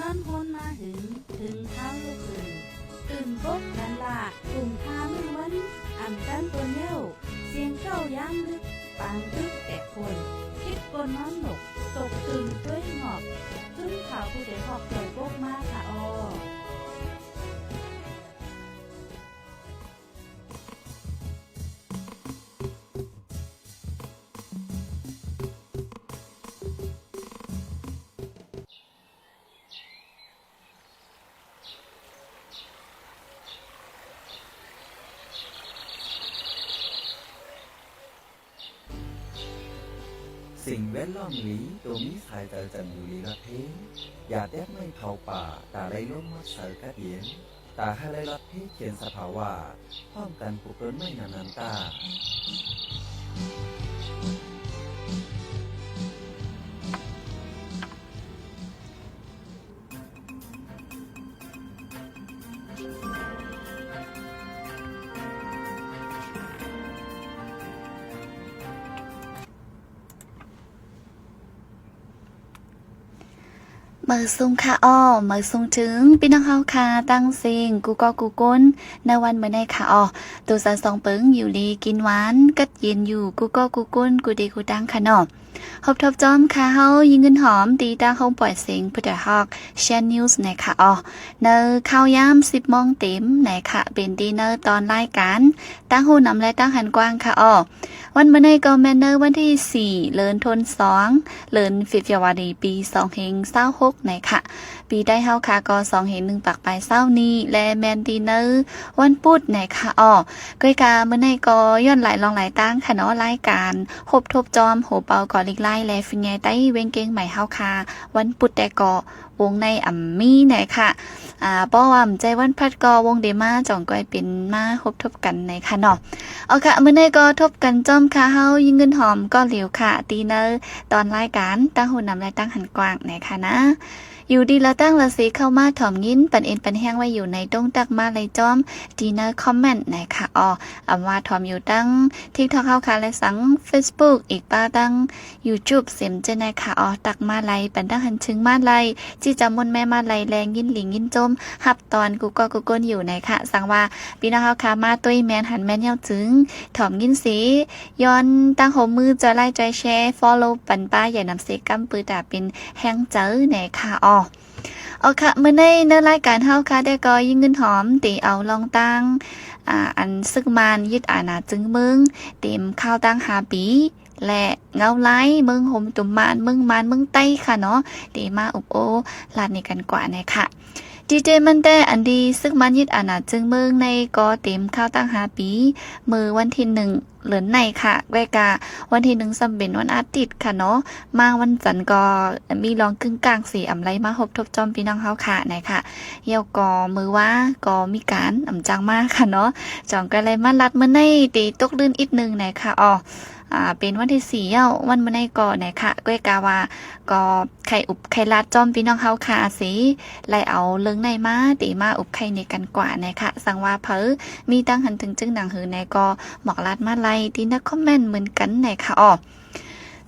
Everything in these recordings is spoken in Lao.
ຮ້ອນຮົນມາຫຶງ ເຖິງຄາວລຸກຂຶ້ນ ຕື່ນປົກກັນລາ ກຸມພາມື້ວັນ ອຳກັນຕົນເຍົ້າ ສຽງເກົ້າຍາມດຶກ ປາງຕຶກແຕກໂຄນ ຄິດກົ້ນນອນຫຼົກ ຕົກຕື່ນຕົວຍງອບ ຊຸມຂ່າວຜູ້ໃດຮອບຊ່ວຍປົກມາຄະອໍ. ສິ່ງແວດລ້ອມດີ ໂຕມີສາຍໃຈຈັນຢູ່ລີລອດເພ ຢາແຕກໄມ້ເຜົາປ່າ ຕາໄຫຼລົມໝົດໃສກັດເຢັນ ຕາຫາໄຫຼລອດເພຂຽນສະພາວະ ພ້ອມກັນປູກຕົ້ນໄມ້ນານານຕາ. ເມີສູງຄະອໍ ເມີສູງເຖິງພີ່ນ້ອງເຮົາຄະ ທັງເສັງ ກູ່ກໍກູ່ກົນ ໃນວັນມື້ໃນຄະອໍ. ໂຕເຈົ້າສອງເປິງ ຢູ່ດີກິນຫວານ ກັດເຢັນຢູ່ ກູ່ກໍກູ່ກົນ ກູ່ເດກູ່ດັງຄະເນາະ. ຮົບທົບຈອມຄະເຮົາ ຍິງເງິນຫອມ ຕີຕາໂຮມປ່ອຍເສັງ Phuthai Hawk Channel News ນະຄະອໍ. ໃນຂ່າວຍາມສິບໂມງເຕັມນະຄະ ເປັນຕີໃນຕອນລາຍການ ຕາງຮູ້ນຳ ແລະ ຕາງຫັນກວ້າງຄະອໍ. ວັນມື້ໃນກໍແມ່ນໃນວັນທີສີ່ ເດືອນທົນສອງ ເດືອນ February ປີສອງພັນຊາວຫົກນະຄະ. ປີໄທເຮົາຄະກໍສອງພັນໜຶ່ງປາຍຊາວນີ້ ແລະ ແມ່ນຕີໃນວັນພຸດນະຄະອໍ. ກ້ອຍກະມື້ໃນກໍຍ້ອນຫຼາຍລ່ອງຫຼາຍຕາງຄະເນາະ ລາຍການຮົບທົບຈອມ ໂຮເປົາກໍລິກລາຍ ແລະ ຟິນໃຫຍ່ໄຕ້ ເວັງກຽງໃໝ່ເຮົາຄະ ວັນພຸດແຕ່ກໍ ວົງໃນອຳມີໃນຄະ ອາ ເພາະວ່າອຳໃຈວັນພັດກໍວົງເດມາ ຈ່ອງກ້ອຍເປັນມາຮົບທົບກັນໃນຄະເນາະ. ເອົາຄະ ມື້ໃນກໍທົບກັນຈອມຄະເຮົາ ຍິງເງິນຫອມກໍຫຼຽວຄະ ຕີໃນຕອນລາຍການ ຕາງຮູ້ນຳ ແລະ ຕາງຫັນກວ້າງໃນຄະນະ. ຢູ່ດີລະຕາງລະເຊເຂົ້າມາຖອມຍິນ ປັນເອັນປັນແຮງໄວ້ຢູ່ໃນຕົງຕັກມາໄລຈອມ ຕີໃນຄອມເມັນໃນຄະອໍ. ອຳວ່າຖອມຢູ່ຕັ້ງ TikTok ເຮົາຄະ ແລະ ສັງ Facebook ອີກປະຕັ້ງ YouTube ເຊັ່ນເດີມນະຄະອໍ. ຕັກມາໄລ ປັນຕາງຫັນເຖິງມາໄລ ຈີຈາມົນແມ່ມາໄລ ແລະ ຍິນດີຍິນຊົມ ຮັບຕ້ອນກູ່ກໍກູ່ກົນຢູ່ໃນຄະ. ສັງວ່າພີ່ນ້ອງເຮົາຄະ ມາຕຸ້ຍແມ່ນຫັນແມ່ນເຍົາຈຶ່ງ ຖອມຍິນເສ ຍ້ອນຕາງໂຮມມື ຈອຍໄລ ຈອຍແຊ follow ປັນປ້າໃຫຍ່ນຳເສກຳ ເພື່ອຕາເປັນແຮງໃຈໃນຄະອໍ. ເອົາຄະ ມື້ໃນໃນລາຍການເຮົາຄະ ແຕ່ກໍຍິງເງິນຫອມ ເຕເອົາລອງຕັ້ງ ອາ ອັນເສິກມານຍຶດອານາຈຶ່ງເມືອງ ເຕັມຄາວຕັ້ງຫ້າປີ ແລະ ເງົາລາຍເມືອງໂຮມຕຸມມານ ເມືອງມານ ເມືອງໄຕ້ຄະເນາະ ເຕມາອຸບໂອ້ລາດນີ້ກັນກວ່າແນ່ຄະ. ດີເດມັນແຕ່ອັນດີເສິກມານຍຶດອານາຈຶ່ງເມືອງໃນກໍເຕັມຄາວຕັ້ງຫ້າປີ ມື້ວັນທີໜຶ່ງ ເດືອນໃນຄະ ແລະກະວັນທີໜຶ່ງຊ້ຳເປັນວັນອາທິດຄະເນາະ ມາວັນຈັນກໍມີລອງກຶ້ງກ້າງເສ ອຳໄລມາຮົບທົບຈອມພີ່ນ້ອງເຮົາຄະນະຄະ. ແລ້ວກໍມື້ວາກໍມີການອຳຈັງມາຄະເນາະ ຈ່ອງກໍເລີຍມາລັດມື້ໃນ ເຕຕົກລື່ນອີກໜຶ່ງນະຄະ. ອໍ ອາ ເປັນວັນທີສີ່ແລ້ວ ວັນມື້ໃນກໍນະຄະ ແລະກະວ່າກໍ ໄຂ່ອຸບໄຂ່ລາດຈອມພີ່ນ້ອງເຮົາຄະເສ ໄລເອົາເລື່ອງໃນມາ ເຕມາອຸບໄຂ່ໃນກັນກວ່າແນ່ຄະ. ສັງວ່າໃຜມີຕາງຫັນເຖິງຈຶ່ງໜັງຫືແນ່ກໍ ບອກລາດມາໄລທີ່ໃນຄອມເມັນເໝືອນກັນແນ່ຄະ. ອໍ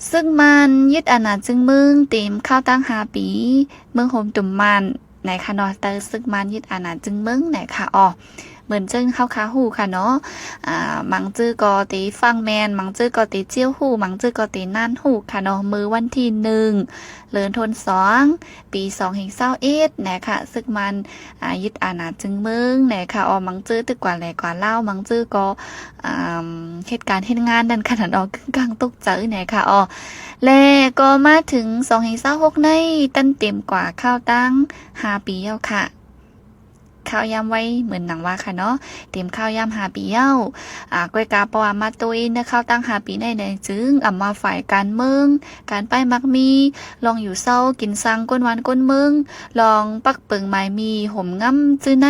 ເສິກມານຍຶດອານາຈຶ່ງເມືອງ ເຕັມຄາວຕັ້ງຫ້າປີ ເມືອງໂຮມຕຸມມານ ໃນຄະເນາະ ແຕ່ເສິກມານຍຶດອານາຈຶ່ງເມືອງໃນຄະ. ອໍ ເໝືອນເຊິ່ງເຮົາຄາຮູ້ຄະເນາະ ອາ ມັງຈື່ກໍເຕຟັງແມ່ນ ມັງຈື່ກໍເຕຈຽວຮູ້ ມັງຈື່ກໍເຕນານຮູ້ຄະເນາະ. ມື້ວັນທີໜຶ່ງ ເດືອນທົນສອງ ປີສອງພັນຊາວເອັດນະຄະ ເສິກມານ ອາ ຍຶດອານາຈຶ່ງເມືອງນະຄະ. ອໍ ມັງຈື່ຕຶກກວ່າແຫຼກວ່າລາວ ມັງຈື່ກໍ ອາ ເຮັດການເຮັດງານນັ້ນຄະເນາະ ກຶ້ງກ້າງຕົກໃຈນະຄະ. ອໍ ແລະກໍມາເຖິງສອງພັນຊາວຫົກໃນ ຕັນເຕັມກວ່າຄາວຕັ້ງ ຫ້າປີແລ້ວຄະ. ຄາວຍາມໄວເໝືອນໜັງວ່າຄະເນາະ ເຕັມຄາວຍາມຫ້າປີແລ້ວ ອາ ກວຍກາເພາະວ່າມາໂຕຍໃນຄາວຕັ້ງຫ້າປີໃນໃນຈຶ່ງ ອຳວ່າຝ່າຍການເມືອງ ການປ້າຍໝາກມີ ລອງຢູ່ເຊົາກິນສັງ ກົ້ນບ້ານກົ້ນເມືອງ ລອງປັກເປິງໝາຍມີ ໂຮມງຳຈື່ໃນ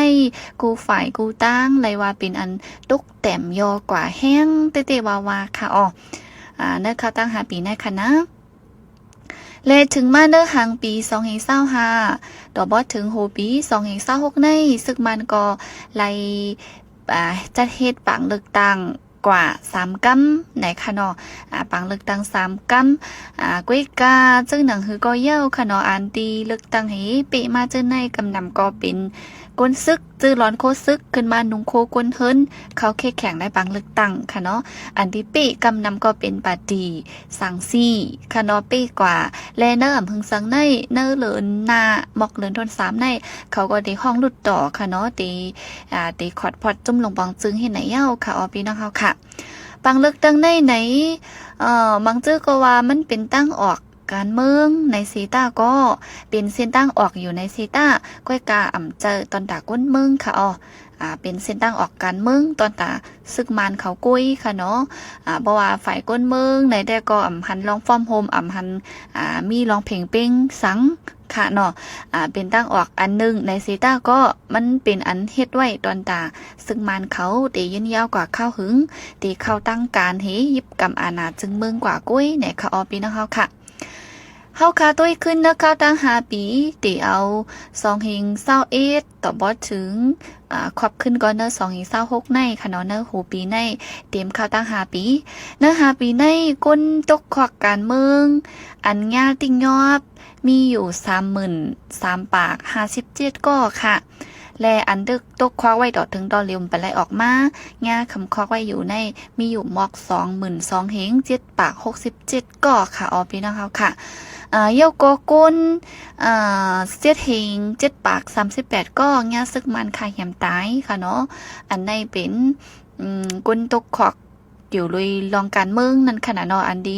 ກູ່ຝ່າຍກູ່ຕ່າງ ໄລວ່າເປັນອັນຕົກແຕ້ມຍໍກວ່າແຮງເຕະໆວ່າໆຄະ. ອໍ ອາ ໃນຄາວຕັ້ງຫ້າປີໃນຄະນະ ແລະ ເຖິງມາເນີຫາງປີສອງພັນຊາວຫ້າ ຕໍ່ບໍ່ເຖິງຫົວປີສອງພັນຊາວຫົກໃນ ເສິກມານກໍໄລ່ ອາ ຈັດເຮັດປາງເລືອກຕັ້ງ ກວ່າສາມກຳ ນະຄະເນາະ ອາ ປາງເລືອກຕັ້ງສາມກຳ ອາ ກວຍກາ ເຊິ່ງໜັງສືກໍເຍົາຄະເນາະ ອັນທີ່ເລືອກຕັ້ງໃຫ້ເປະມາເຈີໃນກຳນຳກໍເປັນ ກົນຊຶກ ຈື່ຫຼອນໂຄຊຶກ ຂຶ້ນມານຸ່ງໂຄກົນເຮີນ ເຂົ້າເຄແຂ່ງໃນປາງເລືອກຕັ້ງຄະເນາະ ອັນທີ່ເປະກຳນຳກໍເປັນປາຕີສັງສີຄະເນາະ ເປະກວ່າ ແລະ ໃນອຳເພີງຊຽງໃນ ໃນເດືອນໜ້າ ໝອກເດືອນຕົ້ນສາມໃນ ເຂົາກໍໄດ້ຮ້ອງຫຼຸດຕໍ່ຄະເນາະ ໄດ້ ອາ ໄດ້ຂອດພອດຈຸ້ມລົງປອງຈຶງເຮັດໃນເຍົາຄະ ອອ ພີ່ນ້ອງເຮົາຄະ ປາງເລືອກຕັ້ງໃນ ໃນ ເອີ ບາງຈື່ກໍວ່າມັນເປັນທາງອອກ ການເມືອງໃນເຊຕາກໍເປັນເສັ້ນທາງອອກຢູ່ໃນເຊຕາ ກວຍກາອຳເຈີຕອນຕາກົນເມືອງຄະ ອໍ ອາ ເປັນເສັ້ນທາງອອກການເມືອງຕອນຕາຊຶກມານເຂົາກວຍຄະເນາະ ອາ ບໍ່ວ່າຝ່າຍກົນເມືອງໃນແຕ່ກໍອຳຫັນລອງຟອມໂຮມ ອຳຫັນ ອາ ມີລອງເພງເປັງສັງຄະເນາະ ອາ ເປັນທາງອອກອັນໜຶ່ງໃນເຊຕາກໍມັນເປັນອັນເຮັດໄວ້ຕອນຕາຊຶກມານເຂົາໄດ້ຍືນຍາວກວ່າຄາວຫຶງ ໄດ້ເຂົ້າຕັ້ງການເຮ ຍຶດກຳອານາຈຶງເມືອງກວ່າກວຍ ນະຄະ ອໍ ພີ່ນ້ອງເຮົາຄະ. ເຮົາຄາຕົວຂຶ້ນເນາະ ຄາວຕັ້ງຫ້າປີ ແຕ່ເອົາ ສອງເຮງຊາວເອັດ ຕໍ່ບໍ່ເຖິງ ອາ ຄອບຂຶ້ນກ່ອນເນາະ ສອງເຮງຊາວຫົກໃນຄະເນາະ ໃນຫົວປີໃນ ເຕັມຄາວຕັ້ງຫ້າປີ ໃນຫ້າປີໃນ ຄົນຕົກຄອກການເມືອງ ອັນຍາຕິຍອບ ມີຢູ່ ສາມໝື່ນສາມປາກຫ້າສິບເຈັດກໍຄະ ແລະ ອັນຖືກຕົກຄອກໄວ້ຕໍ່ເຖິງຕໍ່ເລັວ ບໍ່ໄດ້ອອກມາ ຍາຄຳຄອກໄວ້ຢູ່ໃນ ມີຢູ່ໝອກ ສອງໝື່ນສອງເຮງເຈັດປາກຫົກສິບເຈັດກໍຄະ ອໍ ພີ່ນ້ອງເຮົາຄະ ອາ ເຍົາກໍກົນ ອາ ເຈັດເຮງເຈັດປາກສາມສິບແປດກໍ ຍາຊຶກມານຂ້າແຮມຕາຍຄະເນາະ ອັນໃນເປັນ ອາ ຄົນຕົກຄອກ ກ່ຽວໂດຍລອງການເມືອງນັ້ນຂະນະເນາະ ອັນດີ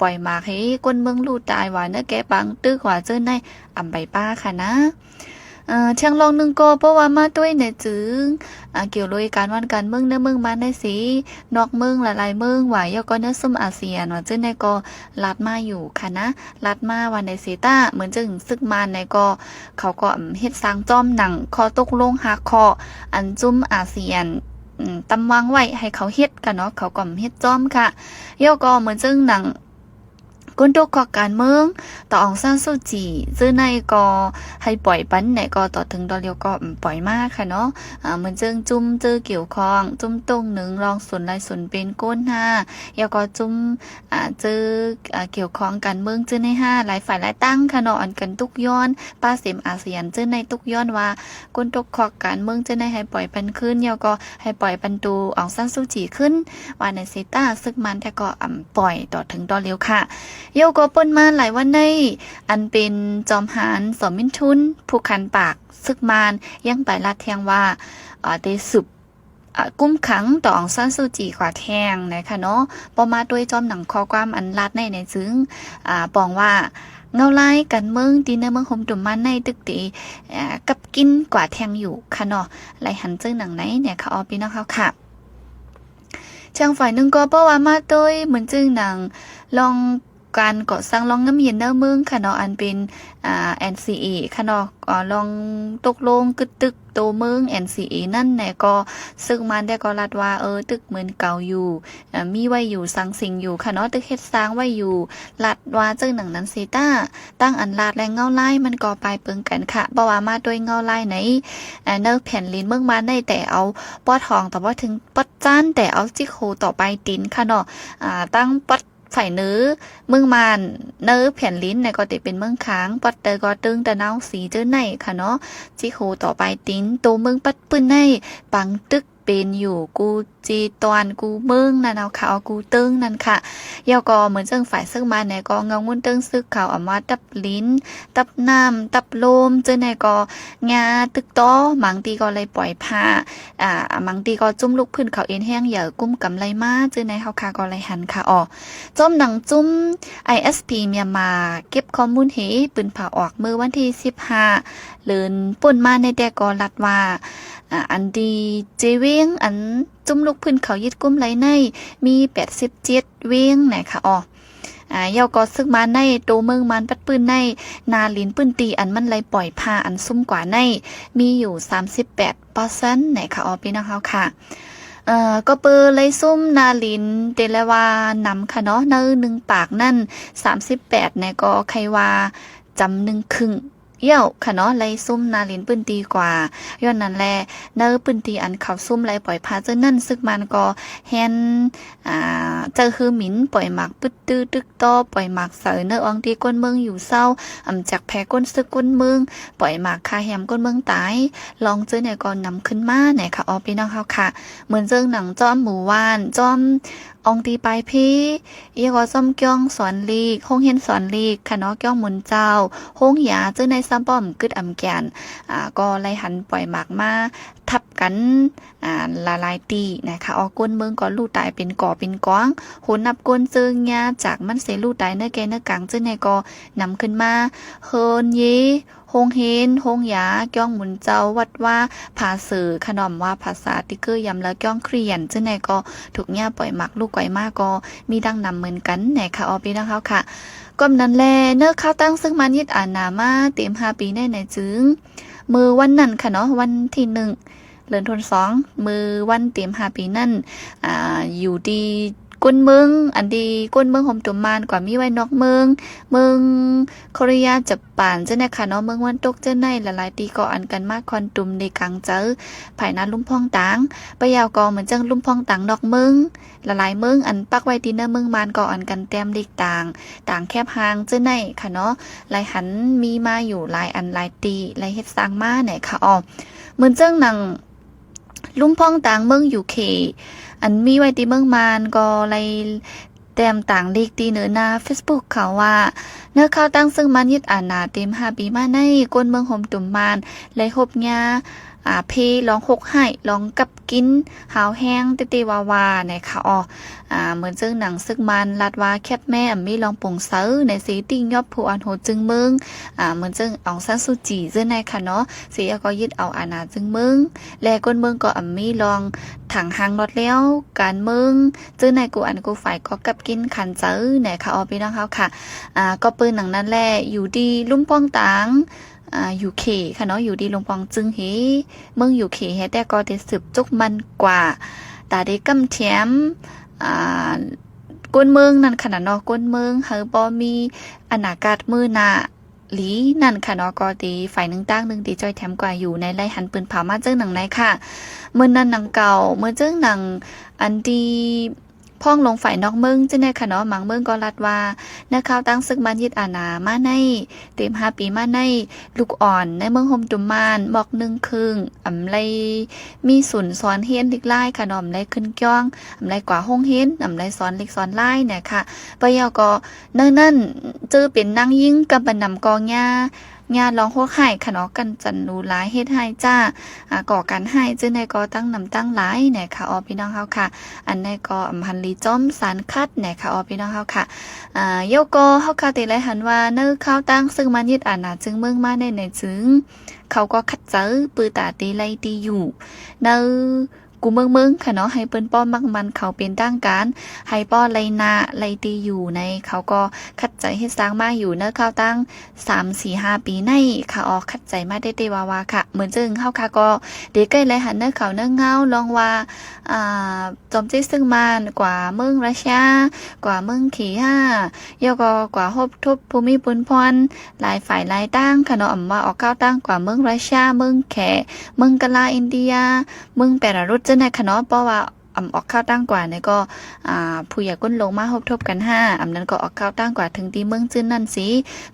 ປ່ອຍໝາກໃຫ້ຄົນເມືອງຮູ້ຕາຍວ່າເນາະ ແກ່ປາງຕຶກວ່າເຈີໃນອຳໄປປ້າຂະນະ. ເອີ ທຽງລອງໜຶ່ງກໍເພາະວ່າມາຕົວໃນຈຶງ ອາ ກ່ຽວໂດຍການວັນການເມືອງໃນເມືອງມາໃນເສ ນອກເມືອງຫຼາຍໆເມືອງວ່າ ແລ້ວກໍໃນຊຸມອາຊຽນວ່າເຈີໃນກໍລາດມາຢູ່ຂະນະ ລາດມາວ່າໃນເສຕາ ເໝືອນຈຶ່ງຊຶກມານໃນກໍ ເຂົາກໍເຮັດສ້າງຈອມໜັງຂໍ້ຕົກລົງຫ້າຂໍ້ ອັນຈຸມອາຊຽນ ອືມ ຕຳວາງໄວ້ໃຫ້ເຂົາເຮັດກະເນາະ ເຂົາກໍເຮັດຈອມກະ ແລ້ວກໍເໝືອນເຊິ່ງໜັງ ກົນຕົກຄອກການເມືອງ ຕາອອງຊານຊູຈີ ເຈີໃນກໍໃຫ້ປ່ອຍປັນໃນກໍຕໍ່ເຖິງຕໍ່ລຽວກໍປ່ອຍມາກະເນາະ ເໝືອນເຊິ່ງຈຸມເຈີກ່ຽວຂ້ອງ ຈຸມຕົງໜຶ່ງລອງສູນລາຍສູນເປັນໂກນຫ້າ ແລ້ວກໍຈຸມ ອາ ເຈີ ອາ ກ່ຽວຂ້ອງການເມືອງເຈີໃນຫ້າ ຫຼາຍຝ່າຍຫຼາຍຕັ້ງກະເນາະ ອັນກັນຕຸກຍ້ອນ ປາເສມອາຊຽນເຈີໃນຕຸກຍ້ອນວ່າ ກົນຕົກຄອກການເມືອງເຈີໃນໃຫ້ປ່ອຍປັນຄືນ ແລ້ວກໍໃຫ້ປ່ອຍປັນໂຕອອງຊານຊູຈີຄືນ ວ່າໃນເສຕາຊຶກມານແທ້ກໍອຳປ່ອຍຕໍ່ເຖິງຕໍ່ລຽວກະ ແລ້ວກໍປົນມາຫຼາຍວັນໃນ ອັນເປັນຈອມຫານ ສອມມິນທຸນ ຜູ້ຄັນປາກຊຶກມານ ຍັງໄປລາດແທງວ່າ ອາ ໄດ້ສືບ ອາ ກຸມຂັງຕໍ່ອອງຊານຊູຈີກວ່າແທງນະຄະເນາະ ບໍ່ມາດ້ວຍຈອມໜັງຂໍ້ຄວາມອັນລາດໃນໃນຈຶ່ງ ອາ ປອງວ່າເງົາລາຍການເມືອງທີ່ໃນເມືອງໂຮມຕຸມມານໃນຕຶກເຕ ອາ ກັບກິນກວ່າແທງຢູ່ຄະເນາະ ລາຍຫັນເຈີໜັງໃນແນະຄະ ອອ ພີ່ນ້ອງເຮົາຄະ. ທາງຝ່າຍໜຶ່ງກໍເພາະວ່າມາໂດຍເໝືອນຈຶ່ງໜັງລອງ ການກໍ່ສ້າງລອງນ້ຳເຢັນໃນເມືອງຂະເນາະ ອັນເປັນ ອາ ແອນຊີເອ ຂະເນາະ ອາ ລອງຕົກລົງກຶດຕຶກໂຕເມືອງ ແອນຊີເອ ນັ້ນແນະ ກໍຊຶກມານແທ້ກໍລາດວ່າ ເອີ ຕຶກເໝືອນເກົ່າຢູ່ ອາ ມີໄວ້ຢູ່ສັງສິງຢູ່ຂະເນາະ ຕຶກເຮັດສ້າງໄວ້ຢູ່ ລາດວ່າເຊິ່ງໜັງນັ້ນເສຕາ ຕັ້ງອັນລາດແລະເງົາລາຍມັນກໍປາຍເປິງກັນຂະ ເພາະວ່າມາໂດຍເງົາລາຍໃນ ອາ ໃນແຜ່ນດິນເມືອງມານໃນແຕ່ເອົາປອດຮອງຕໍ່ບໍ່ເຖິງປອດຈານ ແຕ່ເອົາຈິກໂຮຕໍ່ປາຍຕີນຂະເນາະ ອາ ຕັ້ງປອດ ຝ່າຍເໜືອເມືອງມານ ເໜືອແຜ່ນດິນໃນກໍເປັນເມືອງຄາງ ປອດເຕີກໍເຕີງຕະນາວສີເຈີໃນຂະເນາະ ຈິກໂຮຕໍ່ປາຍຕີນ ໂຕເມືອງປັດປືນໃນ ປັງຕຶກເປັນຢູ່ກູເຈຕອນກູເມືອງນັ້ນເອົາຂະ ເອົາກູເຕີງນັ້ນຂະ ແລ້ວກໍເໝືອນເຊິ່ງຝ່າຍຊຶກມານໃນກໍເງົາງຸ່ນເຕີງຊຶກເຂົາອຳວ່າຕັບ ລິນ ຕັບນ້ຳ ຕັບລົມ ເຈີໃນກໍຫຍ້າຕຶກຕໍ່ ບາງທີ່ກໍໄດ້ປ່ອຍພາ ອາ ບາງທີ່ກໍຈຸ້ມລູກພື້ນເຂົາເອັນແຮງໃຫຍ່ກຸມກຳໄລມາ ເຈີໃນເຮົາຄະກໍໄດ້ຫັນຄະ ອໍ ຈອມໜັງຈຸ້ມ ໄອເອສພີ ມຽນມາ ເກັບຂໍ້ມູນເຮ ປືນຜາອອກເມື່ອວັນທີສິບຫ້າ ເດືອນປົນມາໃນແຕ່ກໍລັດວ່າ ອາ ອັນດີເຈວຽງ ອັນຈຸ້ມລູກພື້ນເຂົາຍຶດກຸມໄລໃນ ມີແປດສິບເຈັດວຽງນະຄະ ອໍ ອາ ແລ້ວກໍຊຶກມານໃນ ໂຕເມືອງມານປັດປືນໃນ ນາລິນພື້ນທີ່ອັນມັນໄດ້ປ່ອຍພາອັນຊຸມກວ່າໃນ ມີຢູ່ສາມສິບແປດເປີເຊັນນະຄະ ອໍ ພີ່ນ້ອງເຮົາຄະ ເອີ ກໍເປີໄລຊຸມນາລິນ ເຕລະວ່ານຳຄະເນາະ ໃນໜຶ່ງປາກນັ້ນ ສາມສິບແປດນະ ກໍໄຄວ່າຈຳໜຶ່ງຄຶ່ງ ຢ້ຽວຂະເນາະ ໄລ່ຊຸມນາລິນພື້ນທີ່ກວ່າ. ຍ້ອນນັ້ນແຫຼະ ໃນພື້ນທີ່ອັນເຂົາຊຸມໄລ່ປ່ອຍພາເຈົ້ານັ້ນ ຊຶກມານກໍແຮ່ນ ອາ ໃຊ້ເຮືອບິນປ່ອຍໝາກປຶດຕື້ຕຶກຕໍ່ ປ່ອຍໝາກໃສ່ໃນອ່ອງທີ່ຄົນເມືອງຢູ່ເຊົາ ອຳຈັກແຜ່ຄົນຊຶກຄົນເມືອງ ປ່ອຍໝາກຂ້າແຮມຄົນເມືອງຕາຍ ລອງເຈີແນວກໍນຳຂຶ້ນມາແນ່ຂະອອກ ພີ່ນ້ອງເຮົາຂະ. ເໝືອນເຊິ່ງໜັງຈອມໝູ່ບ້ານ ຈອມ ອອງຕີປາຍເພ ແລ້ວກໍຊອມກ້ອງສອນລີກ ໂຮງຮຽນສອນລີກຂະເນາະ ກ້ອງໝູນເຈົ້າ ໂຮງຢາເຈົ້າໃນຊຳປ້ອມກຶດອຳແກ່ນ ອາ ກໍໄລ່ຫັນປ່ອຍໝາກມາທັບກັນ ອາ ຫຼາຍໆຕີນະຄະ. ອອກ ຄົນເມືອງກໍລູ້ຕາຍເປັນກໍເປັນກອງ ໂຫນນັບຄົນເຈີຍາຈາກມັນເສຍ ລູ້ຕາຍເນື້ອແກ່ເນື້ອກາງເຈົ້າໃນກໍນຳຂຶ້ນມາ ເຮືອນເຢ ໂຮງຮຽນ ໂຮງຢາ ກ້ອງໝູນເຈົ້າ ວັດວາ ຜາເສີຂະເນາະ ວ່າພາສາຕິເກີຍາມລາວ ກ້ອງຄຣຽນ ເຈົ້າໃນກໍຖືກຍາປ່ອຍໝາກ ລູກໄກວມາກໍມີດັ່ງນຳເໝືອນກັນແນ່ຂະອອກ ພີ່ນ້ອງເຮົາຂະ. ກໍນັ້ນແຫຼະ ເນີຄາວຕັ້ງຊຶກມານຍຶດອານາມາເຕັມຫ້າປີແນ່ໃນຈຶງ ມື້ວັນນັ້ນຂະເນາະ ວັນທີໜຶ່ງ ເດືອນທີສອງ ມື້ວັນເຕັມຫ້າປີນັ້ນ ອາ ຢູ່ທີ່ ຄົນເມືອງ ອັນທີ່ຄົນເມືອງໂຮມຕຸມມານ ກວ່າມີໄວ້ນອກເມືອງ ເມືອງໂຄເຣຍ ຈະປານ ເຈົ້າໃນຂະເນາະ ເມືອງຕາເວັນຕົກ ເຈົ້າໃນ ຫຼາຍໆຕີກໍອັນກັນມາຄອນຕຸມໃນກາງໃຈ ພາຍໃນລຸ່ມພອງຕາງ ປະເຍົາກໍເໝືອນຈັ່ງລຸ່ມພອງຕາງນອກເມືອງ ຫຼາຍໆເມືອງ ອັນປັກໄວ້ທີ່ເນື້ອເມືອງມານ ກໍອັນກັນແຕ້ມເລກຕ່າງ ຕ່າງແຄບຫ່າງ ເຈົ້າໃນຂະເນາະ ໄລ່ຫັນມີມາຢູ່ຫຼາຍອັນຫຼາຍຕີ ໄລ່ເຮັດສ້າງມາແນ່ຂະອອກ. ເໝືອນຈັ່ງໜັງ ລຸ່ມພອງຕາງເມືອງຢູເຄ ອັນມີໄວ້ທີ່ເມືອງມານ ກໍໄລ່ແຕ້ມຕ່າງເລກທີ່ເນີໜ້າເຟສບຸກເຂົາວ່າ ເນີຄາວຕັ້ງຊຶກມານຍຶດອານາເຕັມຫ້າປີມາໃນ ຄົນເມືອງໂຮມຕຸມມານ ໄລ່ຮົບຍາ ອາ ເພ ລອງໂຮກຮ້າຍ ລອງກັບກິນ ຫາວແຮງ ເຕເຕວາວາ ໃນຂະອອກ. ອາ ເໝືອນເຊິ່ງໜັງຊຶກມານລັດວ່າແຄບແມ່ ອຳມີລອງປົງເຊົາ ໃນເສຕິຍອບຜູ້ອ່ອນໂຫດຈຶ່ງເມືອງ ອາ ເໝືອນເຊິ່ງອອງຊານຊູຈີ ເຈົ້າໃນຂະເນາະ ເສຍກໍຍຶດເອົາອານາຈຶ່ງເມືອງ ແລະ ຄົນເມືອງກໍອຳມີລອງຖັງຫາງລອດແລ້ວ ການເມືອງ ເຈົ້າໃນ ກູ່ອັນກູ່ຝ່າຍກໍກັບກິນຂັນເຈົ້າ ແນ່ຂະອອກ ພີ່ນ້ອງເຮົາຂະ. ອາ ກໍເປີນໜັງນັ້ນແຫຼະ ຢູ່ທີ່ລຸ່ມພອງຕາງ ອາ ຢູເຄ ຂະເນາະ ຢູ່ທີ່ລຸ່ມພອງຈຶ່ງເຮ ເມືອງຢູເຄ ແຮແຕ່ກໍໄດ້ສືບຈົກມັນກວ່າ ຕາໄດ້ກຳແຖມ ອາ ຄົນເມືອງນັ້ນຂະນະເນາະ ຄົນເມືອງ ໃຫ້ບໍ່ມີອະນາກາດມື້ໜ້າ ຫຼີນັ້ນຂະເນາະ ກໍຕີຝ່າຍໜຶ່ງຕ່າງໜຶ່ງຕີຈ່ອຍແຖມກວ່າຢູ່ໃນໄລ່ຫັນປືນເຜົາມາເຈີໜັງໃນຂະ. ເໝືອນນັ້ນໜັງເກົ່າ ເໝືອນເຈີໜັງ ອັນຕີພອງລົງຝ່າຍນອກເມືອງ ເຈົ້າໃນຂະເນາະ ບາງເມືອງກໍລັດວ່າ ເນີຄາວຕັ້ງຊຶກມານຍຶດອານາມາໃນ ເຕັມຫ້າປີມາໃນ ລູກອ່ອນໃນເມືອງໂຮມຕຸມມານ ໝອກໜຶ່ງເຄິ່ງ ອຳໄລມີສູນສອນຮຽນລິກລາຍຂະເນາະ ອຳໄລຂຶ້ນກ້ອງ ອຳໄລກວ່າໂຮງຮຽນ ອຳໄລສອນລິກສອນລາຍ ແນ່ຂະ. ປະເຍົາກໍ ໃນນັ້ນ ເຈີເປັນນາງຍິງ ກຳປະນຳກໍຍາ ຍາລອງໂຫດຮ້າຍຂະເນາະ ກັນຈັນຫຼູຫຼາຍ ເຮັດຮ້າຍຈ້າ ອາ ກໍ່ການຮ້າຍ ເຈົ້າໃນກໍຕັ້ງນຳຕັ້ງຫຼາຍ ແນ່ຂະອອກ ພີ່ນ້ອງເຮົາຂະ. ອັນໃນກໍອຳພັນລີຈອມສານຄັດ ແນ່ຂະອອກ ພີ່ນ້ອງເຮົາຂະ. ອາ ໂຍກໍເຮົາຂະຕິໄລຫັນວ່າ ເນີຄາວຕັ້ງຊຶກມານຍຶດອານາຈຶ່ງເມືອງມາໃນໃນຈຶງ ເຂົາກໍຂັດໃຈ ປືຕາຕີໄລ່ຕີຢູ່ ເນີ ກູ່ເມືອງເມືອງຂະເນາະ ໃຫ້ເພິ່ນປ້ອມມັກມັນເຂົາເປັນທາງການ ໃຫ້ປ້ອໄລ່ນາໄລ່ຕີຢູ່ໃນ ເຂົາກໍຂັດໃຈເຮັດສ້າງມາຢູ່ເນີຄາວຕັ້ງສາມສີ່ຫ້າປີໃນຂະອອກ ຂັດໃຈມາເຕເຕວາວາຂະ. ເໝືອນເຊິ່ງເຮົາຂະກໍເດໃກ້ໄລ່ຫັນເນີເຂົາເນີເງົາລອງວ່າ ອາ ຈອມເຈຊຶກມານ ກວ່າເມືອງຣັດເຊຍ ກວ່າເມືອງເຄຫາ ແລ້ວກໍກວ່າຮົບທົບພູມີປູນພອນ ຫຼາຍຝ່າຍຫຼາຍຕ່າງຂະເນາະ ອຳວ່າອອກຂ່າວຕ່າງກວ່າເມືອງຣັດເຊຍ ເມືອງແຂ ເມືອງກະລາອິນເດຍ ເມືອງເບລາຣຸດ ເຈົ້າໃນຂະເນາະ ເພາະວ່າ ອຳ ອອກຂ່າວຕ່າງກວ່າໃນກໍ ອາ ຜູ້ໃຫຍ່ກົ້ນລົງມາຮົບທົບກັນຫາ ອຳນັ້ນກໍອອກຂ່າວຕ່າງກວ່າເຖິງທີ່ເມືອງຈື່ນນັ້ນຊິ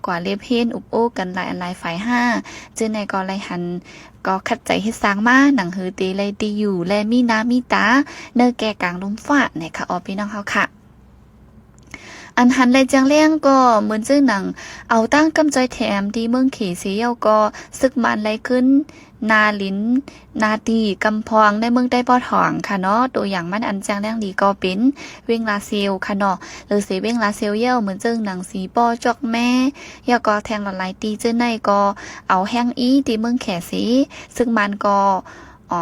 ກວ່າເລັບເຮນອຸບໂອ້ກັນຫຼາຍອັນຫຼາຍຝ່າຍຫາ ເຈົ້າໃນກໍໄລ່ຫັນ ກໍຂັດໃຈເຮັດສ້າງມາ ໜັງຫືເຕໄລຕີຢູ່ ແລະ ມີໜ້າມີຕາ ເນີແກ່ກາງລົມຟ້າ ໃນຂະອອກ ພີ່ນ້ອງເຮົາຂະ. ອັນຫັນແລະຈຽງແລງກໍເໝືອນເຊິ່ງໜັງ ເອົາຕັ້ງກຳຈອຍແຖມທີ່ເມືອງເຂເຊຍວກໍ ຊຶກມານໄລ່ຂຶ້ນ ນາລິນ ນາຕີ ກຳພອງ ໃນເມືອງໃຕ້ປອດຫອງຂະເນາະ ໂຕຢ່າງມັນອັນແຈ້ງແລງດີກໍເປັນ ເວັງລາເຊວຂະເນາະ ຫຼືເສເວັງລາເຊວເຢວ ເໝືອນເຊິ່ງໜັງ ສີປໍ ຈອກແມ ແລ້ວກໍແທ່ງຫຼາຍໆຕີເຈົ້າໃນກໍເອົາແຮງອີ່ທີ່ເມືອງແຂເສ ຊຶກມານກໍ ອໍ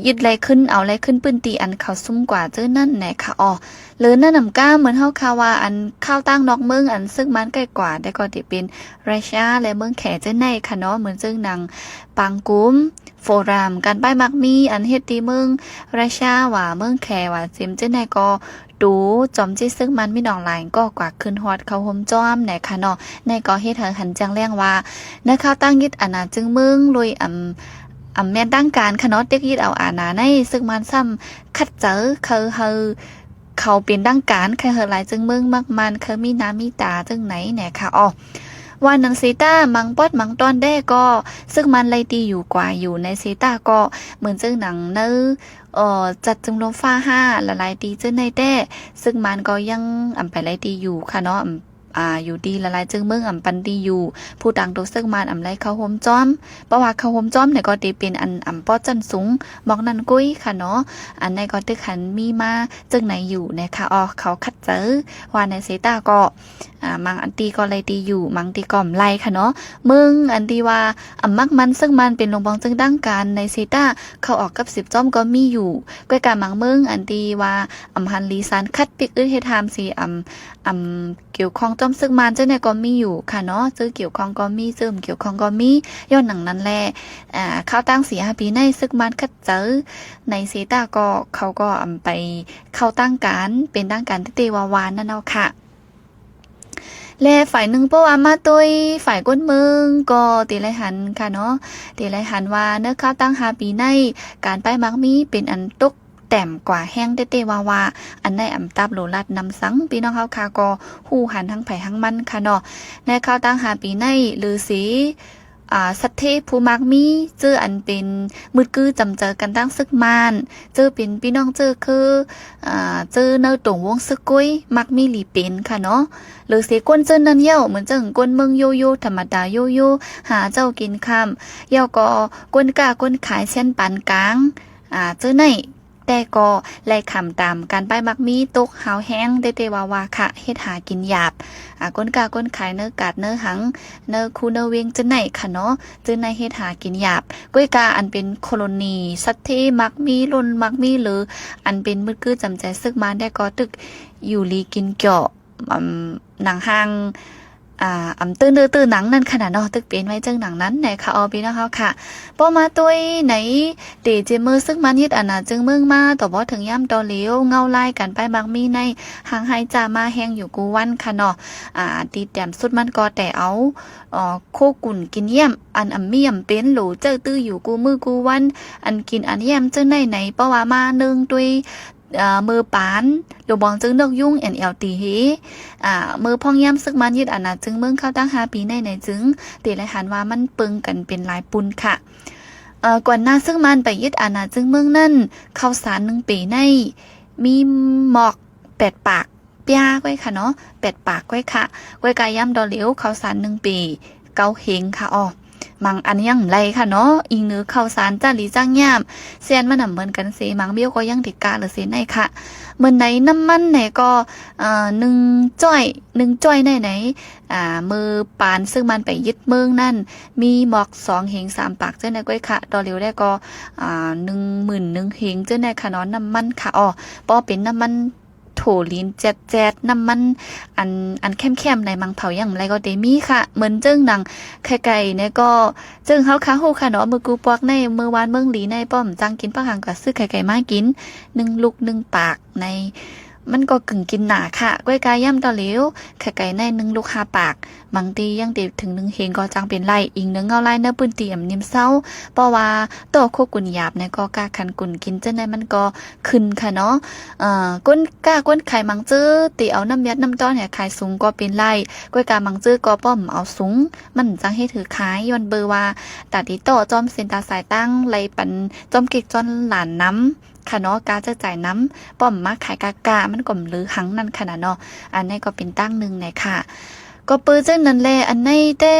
ຍຶດໄລ່ຂຶ້ນ ເອົາໄລ່ຂຶ້ນພື້ນທີ່ອັນເຂົາຊຸມກວ່າເຈົ້ານັ້ນແນ່ຂະອອກ. ເລີນນັ້ນນຳກາ ເໝືອນເຮົາຂ່າວວ່າ ອັນຂ່າວຕ່າງນອກເມືອງ ອັນຊຶກມານໃກ້ກວ່າ ແຕ່ກໍທີ່ເປັນຣັດເຊຍ ແລະ ເມືອງແຂເຈົ້າໃນຂະເນາະ ເໝືອນເຊິ່ງໜັງ ປາງກຸມ ໂຟຣາມ ການປ້າຍໝາກມີ ອັນເຮັດທີ່ເມືອງຣັດເຊຍວ່າ ເມືອງແຂວ່າ ເຈັມເຈົ້າໃນກໍ ໂຕຈອມເຈດເສິກມານມິນອອງລາຍກໍກວາດຂຶ້ນຮອດເຂົ້າໂຮມຈອມແນ່ຄະເນາະ. ໃນກໍເຮັດໃຫ້ຫັນແຈ້ງແຈ້ງວ່າ ໃນຄາວຕັ້ງຍຶດອານາຈຶ່ງເມືອງໂດຍອຳ ອຳແມ່ນທາງການຄະເນາະ ເຕັກຍຶດເອົາອານາໃນ ເສິກມານຊ້ຳຂັດໃຈ ເຄີຍໃຫ້ເຂົາເປັນທາງການ ເຄີຍໃຫ້ລາຍຈຶ່ງເມືອງມັກມັນ ເຄີຍມີໜ້າມີຕາຈັ່ງໃດແນ່ຄະ. ອໍ ວ່ານັ້ນເສຕາ ມັງປອດມັງຕອນແດ່ກໍ ເສິກມານໄລ່ຕີຢູ່ກວ່າຢູ່ໃນເສຕາກໍ ເໝືອນເຊິ່ງໜັງໃນ ເອີ ຈັດຈຸມລົມຟ້າຫ້າ ຫຼາຍໆ ຕີເຈົ້າໃນແຕ່ ເສິກມານກໍຍັງອຳໄປໄລ່ຕີຢູ່ຄະເນາະ ອຳ ອາ ຢູ່ທີ່ຫຼາຍໆ ເຊິ່ງເມືອງອຳປັນຕີຢູ່ ຜູ້ຕາງໂຕເສິກມານອຳໄລ່ເຂົ້າໂຮມຈອມ ເພາະວ່າເຂົ້າໂຮມຈອມນີ້ກໍເຕເປັນອັນອຳປອດຊັ້ນສູງ ໝອກນັ້ນກຸ້ຍຄະເນາະ. ອັນໃນກໍຕຶກຫັນມີມາເຊິ່ງໃນຢູ່ແນ່ຄະ. ອໍ ເຂົາຂັດໃຈ ວ່າໃນເສຕາກໍ ອາ ມັງອັນຕີກໍໄລ່ຕີຢູ່ ມັງຕີກໍອຳໄລ່ຄະເນາະ. ເມືອງອັນທີ່ວ່າອຳມັກມັນເຊິ່ງມັນເປັນຫຼົງບອງເຊິ່ງທາງການໃນເຊຕາ ເຂົ້າອອກກັບສິບຈອມກໍມີຢູ່ ກ້ວຍກາມັງເມືອງອັນທີ່ວ່າອຳຫັນລີສານຂັດປິກອຶດເຮັດຫ້າມຊິອຳ ອຳກ່ຽວຂ້ອງຈອມເສິກມານເຈົ້າແນ່ກໍມີຢູ່ຄະເນາະ ເຈີກ່ຽວຂ້ອງກໍມີ ເຈີບໍ່ກ່ຽວຂ້ອງກໍມີ. ຍ້ອນຫຍັງນັ້ນແຫຼະ ອາ ຄາວຕັ້ງສີ່ຫ້າປີໃນເສິກມານຂັດໃຈໃນເຊຕາກໍ ເຂົາກໍອຳໄປເຂົ້າທາງການ ເປັນທາງການເຕໆວ່າໆ ນັ້ນເອົາຄະ. ແລະ ຝ່າຍໜຶ່ງ ເພາະວ່າມາໂຕຍຝ່າຍກົ້ນເມືອງກໍເຕໄລຫັນຄະເນາະ ເຕໄລຫັນວ່າໃນຄາວຕັ້ງຫ້າປີໃນ ການປ້າຍໝາກມີເປັນອັນຕົກແຕ້ມກວ່າແຮງເຕໆວ່າໆ. ອັນໃນອຳຕາບໂລລັດນຳສັງ ພີ່ນ້ອງເຮົາຄະກໍຮູ້ຫັນທັງໃຜທັງມັນຄະເນາະ. ໃນຄາວຕັ້ງຫ້າປີໃນ ຫຼືເສ ອາ ສັດເທຜູ້ມັກມີ ເຈີອັນເປັນມືດກືຈຳໃຈກັນຕັ້ງເສິກມານ ເຈີເປັນພີ່ນ້ອງເຈີຄື ອາ ເຈີໃນຕົງວົງເສິກກຸ້ຍ ມັກມີຫຼີເປັນຄະເນາະ ຫຼືເສກົ້ນເຈີນັ້ນເຍົາ ເໝືອນຈັ່ງກົ້ນເມືອງໂຍໂຍ ທຳມະດາໂຍໂຍ ຫາເຈົ້າກິນຄ່ຳ ເຍົາກໍກົ້ນຄ້າກົ້ນຂາຍຊຽນປານກາງ ອາ ເຈີໃນ ແຕ່ກໍໄລ່ຂຳຕາມການປ້າຍໝາກມີຕົກຮາວແຮງເຕໆວ່າໆຄະ ເຮັດຫາກິນຫຍາບ ອາ ກົ້ນຄ້າກົ້ນຂາຍເນີກາດເນີຫັງ ເນີຄູເນີເວງເຈີໃນຄະເນາະ ເຈີໃນເຮັດຫາກິນຫຍາບ. ກ້ວຍກາອັນເປັນໂຄໂລນີສັດເທມັກມີ ລົ້ນມັກມີ ຫຼື ອັນເປັນມືດກືຈຳໃຈເສິກມານແດ່ກໍຕຶກຢູ່ດີກິນເກາະ ອຳ ໜັງຫາງ ອາ ອຳ ເຕີເນີເຕີໜັງນັ້ນຂະໜາດເນາະ ຕຶກເປັນໄວ້ເຈີໜັງນັ້ນແນ່ຄະ ເອົາ ພີ່ນ້ອງເຮົາຄະ. ພໍມາໂຕຍໃນເຕເຈເມີເຊິ່ງມານຍຶດອານາຈຶ່ງເມືອງມາ ຕໍ່ບໍ່ເຖິງຍາມຕໍ່ເຫຼວ ເງົາລາຍການປ້າຍໝາກມີໃນຫາງໄຮຈາມາແຮງຢູ່ກູ່ວັນຄະເນາະ. ອາ ທີ່ແຕ້ມສຸດມັນກໍແຕ່ເອົາ ໂຄກຸນກິນຢ້ຽມ ອັນອຳມີອຳເປັນ ໂຫຼເຈີຕື້ຢູ່ກູ່ມື້ກູ່ວັນ ອັນກິນອັນຢ້ຽມເຈີໃນໃນ ເພາະວ່າມາເນື່ອງດ້ວຍ ເອີ ເມີປານ ໂລບອງເຈີນອກຍຸງ ແອນແອວຕີເຮ ອາ ເມີພອງຍາມເຊິ່ງມານຍຶດອານາຈຶ່ງເມືອງຄາວຕັ້ງຫ້າປີໃນໃນຈຶ່ງ ເຕໄລຫັນວ່າມັນເປິງກັນເປັນຫຼາຍປຸນຄະ. ເອີ ກ່ອນໜ້າເຊິ່ງມານໄປຍຶດອານາຈຶ່ງເມືອງນັ້ນ ເຂົ້າສານໜຶ່ງເປໃນ ມີໝອກແປດປາກ ປຽກໄວ້ຄະເນາະ ແປດປາກໄວ້ຄະ. ກ້ວຍກາຍາມຕໍ່ເຫຼວ ເຂົ້າສານໜຶ່ງເປ ເກົ້າເຮງຄະ ອໍ ມັງອັນຍັງໄລ່ຄະເນາະ ອີງເໜືອເຂົ້າສານຈ້າຫຼີຈ້າງຍາມ ແຊນມັນນຳເໝືອນກັນເສ ມັງບຽວກໍຍັງຕິກະເຫຼືອເສໃນຄະ. ເໝືອນໃນນ້ຳມັນໃນກໍ ເອີ ໜຶ່ງຈ້ອຍ ໜຶ່ງຈ້ອຍໃນໃນ ອາ ເມີປານເຊິ່ງມັນໄປຍຶດເມືອງນັ້ນ ມີໝອກສອງເຮງສາມປາກເຈີໃນກ້ວຍຄະ. ຕໍ່ເຫຼວແລ້ວກໍ ອາ ໜຶ່ງໝື່ນໜຶ່ງເຮງເຈີໃນຄະເນາະ ນ້ຳມັນຄະ ອໍ ບໍ່ເປັນນ້ຳມັນ ໂຖລີນແຈດໆ ນ້ຳມັນ ອັນ ອັນແຄມໆ ໃນມັງເຜົາຢ່າງໃດກໍເຕມີຄະ. ເໝືອນເຈີໜັງໄຂ່ໄກ່ໃນກໍ ເຈີເຮົາຄາຮູ້ຄະເນາະ ເມີກູ່ປອກໃນ ເມີວານເມືອງຫຼີໃນ ປ້ອມຈັ່ງກິນປາກຫາງກະຊື້ໄຂ່ໄກ່ມາກິນ ໜຶ່ງລູກໜຶ່ງປາກໃນ ມັນກໍກຶ່ງກິນໜາຄະ. ກ້ວຍກາຍາມຕໍ່ເຫຼວ ໄຂ່ໄກ່ໃນໜຶ່ງລູກຫ້າປາກ ບາງທີຍັງເຕເຖິງໜຶ່ງເຮງກໍຈັ່ງເປັນໄລ່ ອີງເໜືອເງົາລາຍໃນພື້ນທີ່ອຳນິມເຊົາ ເພາະວ່າຕໍ່ໂຄກຸນຫຍາບໃນກໍກາຂັນກຸນກິນເຈີໃນມັນກໍ ຂຶ້ນຄະເນາະ. ເອີ ກົ້ນກ້າກົ້ນຂາຍມັງເຈີ ຕີເອົານ້ຳຫຍາດນ້ຳຕ້ອນໃຫ້ຂາຍສູງກໍເປັນໄລ່ ກ້ວຍກາມັງເຈີກໍປ້ອມເອົາສູງ ມັນຈັ່ງເຮັດຖືຂາຍ ຍ້ອນເບີວ່າ ຕາຕິດຕໍ່ຈອມເສັ້ນຕາສາຍຕາງ ໄລ່ປັນຈອມເກັກຈອນຫຼານນຳຄະເນາະ ກາໃຊ້ຈ່າຍນຳ ປ້ອມມາຂາຍກາກາ ມັນກໍເຫຼືອຫັງນັ້ນຂະໜາດເນາະ. ອັນໃນກໍເປັນຕັ້ງໜຶ່ງໃນຄະ ກໍເປີເຈັ່ານັ້ນແຫຼະ ອັນໃນແຕ່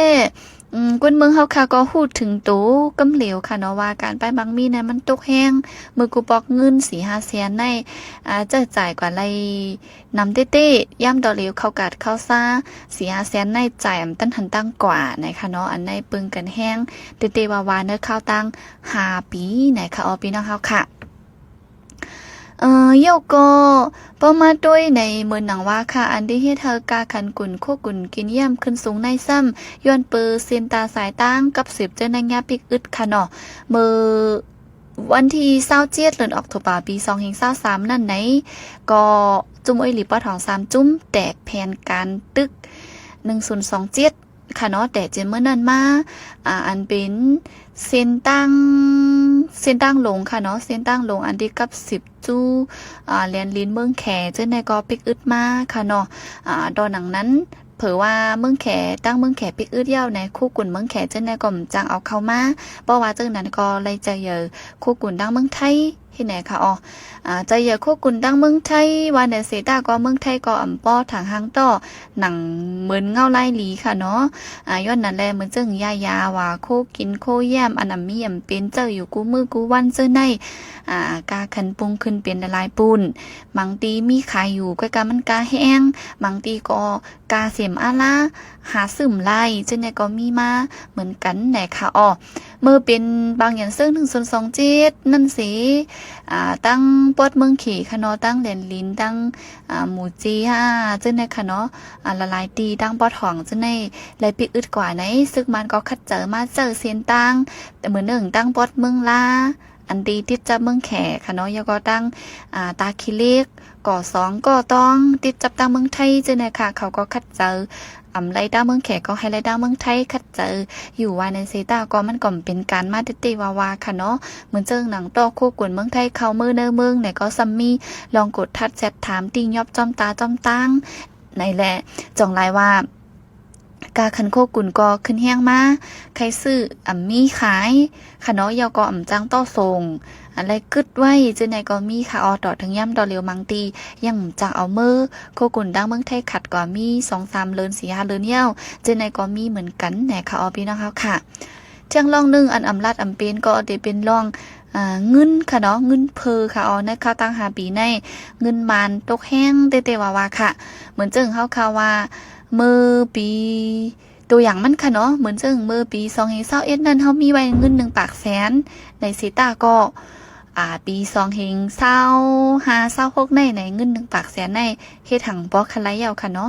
ອືມ ຄົນເມືອງເຮົາຄະກໍຮູ້ເຖິງໂຕກຳເຫຼວຄະເນາະ ວ່າການປ້າຍໝາກມີໃນມັນຕົກແຮງ ເມີກູ່ປອກເງິນສີ່ຫ້າແສນໃນ ອາ ໃຊ້ຈ່າຍກວ່າໄລ່ນຳເຕໆ ຍາມຕໍ່ເຫຼວເຂົ້າກາດເຂົ້າຊາສີ່ຫ້າແສນໃນຈ່າຍອຳຕັນຫັນຕັ້ງກວ່າໃນຄະເນາະ. ອັນໃນເປິງກັນແຮງເຕໆວ່າໆ ໃນຄາວຕັ້ງຫ້າປີໃນຄະ ເອົາ ພີ່ນ້ອງເຮົາຄະ. ເອີ ເຍົາກໍ ພໍມາໂຕຍໃນເມີນໜັງວ່າຄະ ອັນທີ່ເຮັດໃຫ້ກາຂັນກຸນໂຄກຸນກິນຢ້ຽມຂຶ້ນສູງໃນຊ້ຳ ຍ້ອນເປີເສັ້ນຕາສາຍຕາງກັບສືບເຈີໃນຍາມພິກອຶດຄະເນາະ. ເມີວັນທີຊາວເຈັດ ເດືອນອອກໂທບາ ປີສອງພັນຊາວສາມນັ້ນໃນ ກໍ ຈຸ້ມໂອ້ຍຫຼີປອດຫອງສາມຈຸ້ມ ແຕກແຜນການຕຶກໜຶ່ງສູນສອງເຈັດ ຄ່ະເນາະ. ແຕ່ຈາກມື້ນັ້ນມາ ອາ ອັນເປັນເສັ້ນທາງ ເສັ້ນທາງຫຼວງຄ່ະເນາະ, ເສັ້ນທາງຫຼວງອັນທີ່ກັບສືບສູ່ ອາ ແລນລິນເມືອງແຂ ຈັ່ງໃດກໍປິກອຶດມາຄ່ະເນາະ. ອາ ຕໍ່ໜັງນັ້ນ ເຜີວ່າເມືອງແຂ ທາງເມືອງແຂປິກອຶດແລ້ວໃນ ໂຄກຸນເມືອງແຂຈັ່ງໃດກໍບໍ່ຈັກເອົາເຂົ້າມາ, ເພາະວ່າຈັ່ງນັ້ນກໍໄດ້ໃຈເຫຍີໂຄກຸນທາງເມືອງໄທ ເຮັດແນວຄ່ະອອ ອາ ໃຈເຫຍີໂຄກຸນທາງເມືອງໄທ ວ່າແນວເສຕາກໍເມືອງໄທກໍອຳບໍ່ຖາງຫາງຕໍ່ ໜັງເມີນເຫງົາຫຼາຍຫຼີຄ່ະເນາະ. ອາ ຍ້ອນນັ້ນແຫຼະ ເໝືອນເຊິ່ງຢາຢາວ່າ ໂຄກິນໂຄຢ້ຽມ ອັນອຳມີອຳເປັນ ໃຊ້ຢູ່ຄູ່ມື້ຄູ່ວັນເຊິ່ງໃດ ອາ ກາຂັນປຸງຂຶ້ນເປັນຫຼາຍໆປຸ້ນ, ບາງທີມີຂາຍຢູ່ ກໍກາມັນກາແຮງ, ບາງທີກໍກາເສມອາລາ ຫາຊື້ຫຼາຍ ຈັ່ງໃດກໍມີມາເໝືອນກັນແຫຼະຄ່ະອອ. ເມື່ອເປັນບາງຢ່າງເຊິ່ງໜຶ່ງສູນສອງເຈັດນັ້ນເສ ອາ ທາງປອດເມືອງເຂຄ່ະເນາະ, ທາງແລນລິນ ທາງ ອາ ໝູເຈຫ້າ ຈັ່ງໃດຄ່ະເນາະ, ອາ ຫຼາຍໆທີ່ທາງປອດຫອງຈັ່ງໃດ ໄດ້ປິກອຶດກວ່າໃນ ຊຶກມານກໍຂັດໃຈມາໃຊ້ເສັ້ນທາງ ແຕ່ເໝືອນເຊິ່ງທາງປອດເມືອງລາ ອັນທີ່ຕິດກັບເມືອງແຂຄ່ະເນາະ, ແລ້ວກໍທາງ ອາ ຕາຂີ້ເຫຼັກ ກໍສອງກໍຕ້ອງ ຕິດກັບທາງເມືອງໄທ ຈັ່ງໃດຄ່ະ ເຂົາກໍຂັດໃຈ ອຳໄລ່ທາງເມືອງແຂກໍໃຫ້ໄລ່ທາງເມືອງໄທ ຂັດໃຈຢູ່ວ່າແນວເສຕາ ກໍມັນກໍເປັນການມາແຕ່ໆວ່າໆຄ່ະເນາະ. ເໝືອນເຊິ່ງໜັງຕໍ່ໂຄກຸນເມືອງໄທເຂົ້າເມືອໃນເມືອງໃດກໍສ່ຳມີລອງກົດທັດແຊັດຖາມ ຕິຫຍັບຈ້ອມຕາຈ້ອມຕາງໃນແຫຼະ ຈ່ອງຫຼາຍວ່າ ກາຂັນໂຄກຸນກໍຂຶ້ນແຮງມາ ໃຄຊື້ອຳມີຂາຍຄ່ະເນາະ, ແລ້ວກໍອຳຈັງຕໍ່ສົ່ງ ອາ ໄດ້ກຶດໄວ້ ຈັ່ງໃດກໍມີຄ່ະອອ. ຕໍ່ເຖິງຍາມຕໍ່ຫຼຽວ ບາງທີຍັງຈັກເອົາເມີ ໂຄກຸນທາງເມືອງໄທຂັດກໍມີສອງສາມເດືອນ ສີ່ຫ້າເດືອນແລ້ວ ຈັ່ງໃດກໍມີເໝືອນກັນແຫຼະຄ່ະອອ ພີ່ນ້ອງເຮົາຄ່ະ. ທຽງລ່ອງໜຶ່ງ ອັນອຳລັດອຳເປັນກໍໄດ້ເປັນລ່ອງ ອາ ເງິນຄ່ະເນາະ, ເງິນເຟີ່ຄ່ະອອ. ໃນຄາວຕັ້ງຫ້າປີໃນ ເງິນມານຕົກແຮງແຕ່ໆວ່າໆຄ່ະ. ເໝືອນເຊິ່ງເຮົາຂ່າວວ່າ ເມື່ອປີ ຕົວຢ່າງມັນຄ່ະເນາະ, ເໝືອນເຊິ່ງເມື່ອປີສອງພັນຊາວເອັດນັ້ນ ເຮົາມີໄວ້ເງິນໜຶ່ງປາກແສນໃນເສຕາກໍ ອາ ປີສອງພັນຊາວຫ້າ ຊາວຫົກໃນ ໃນເງິນໜຶ່ງປາກແສນໃນ ເຮັດຫຍັງບໍ່ຄັນໄລ່ແລ້ວຄ່ະເນາະ,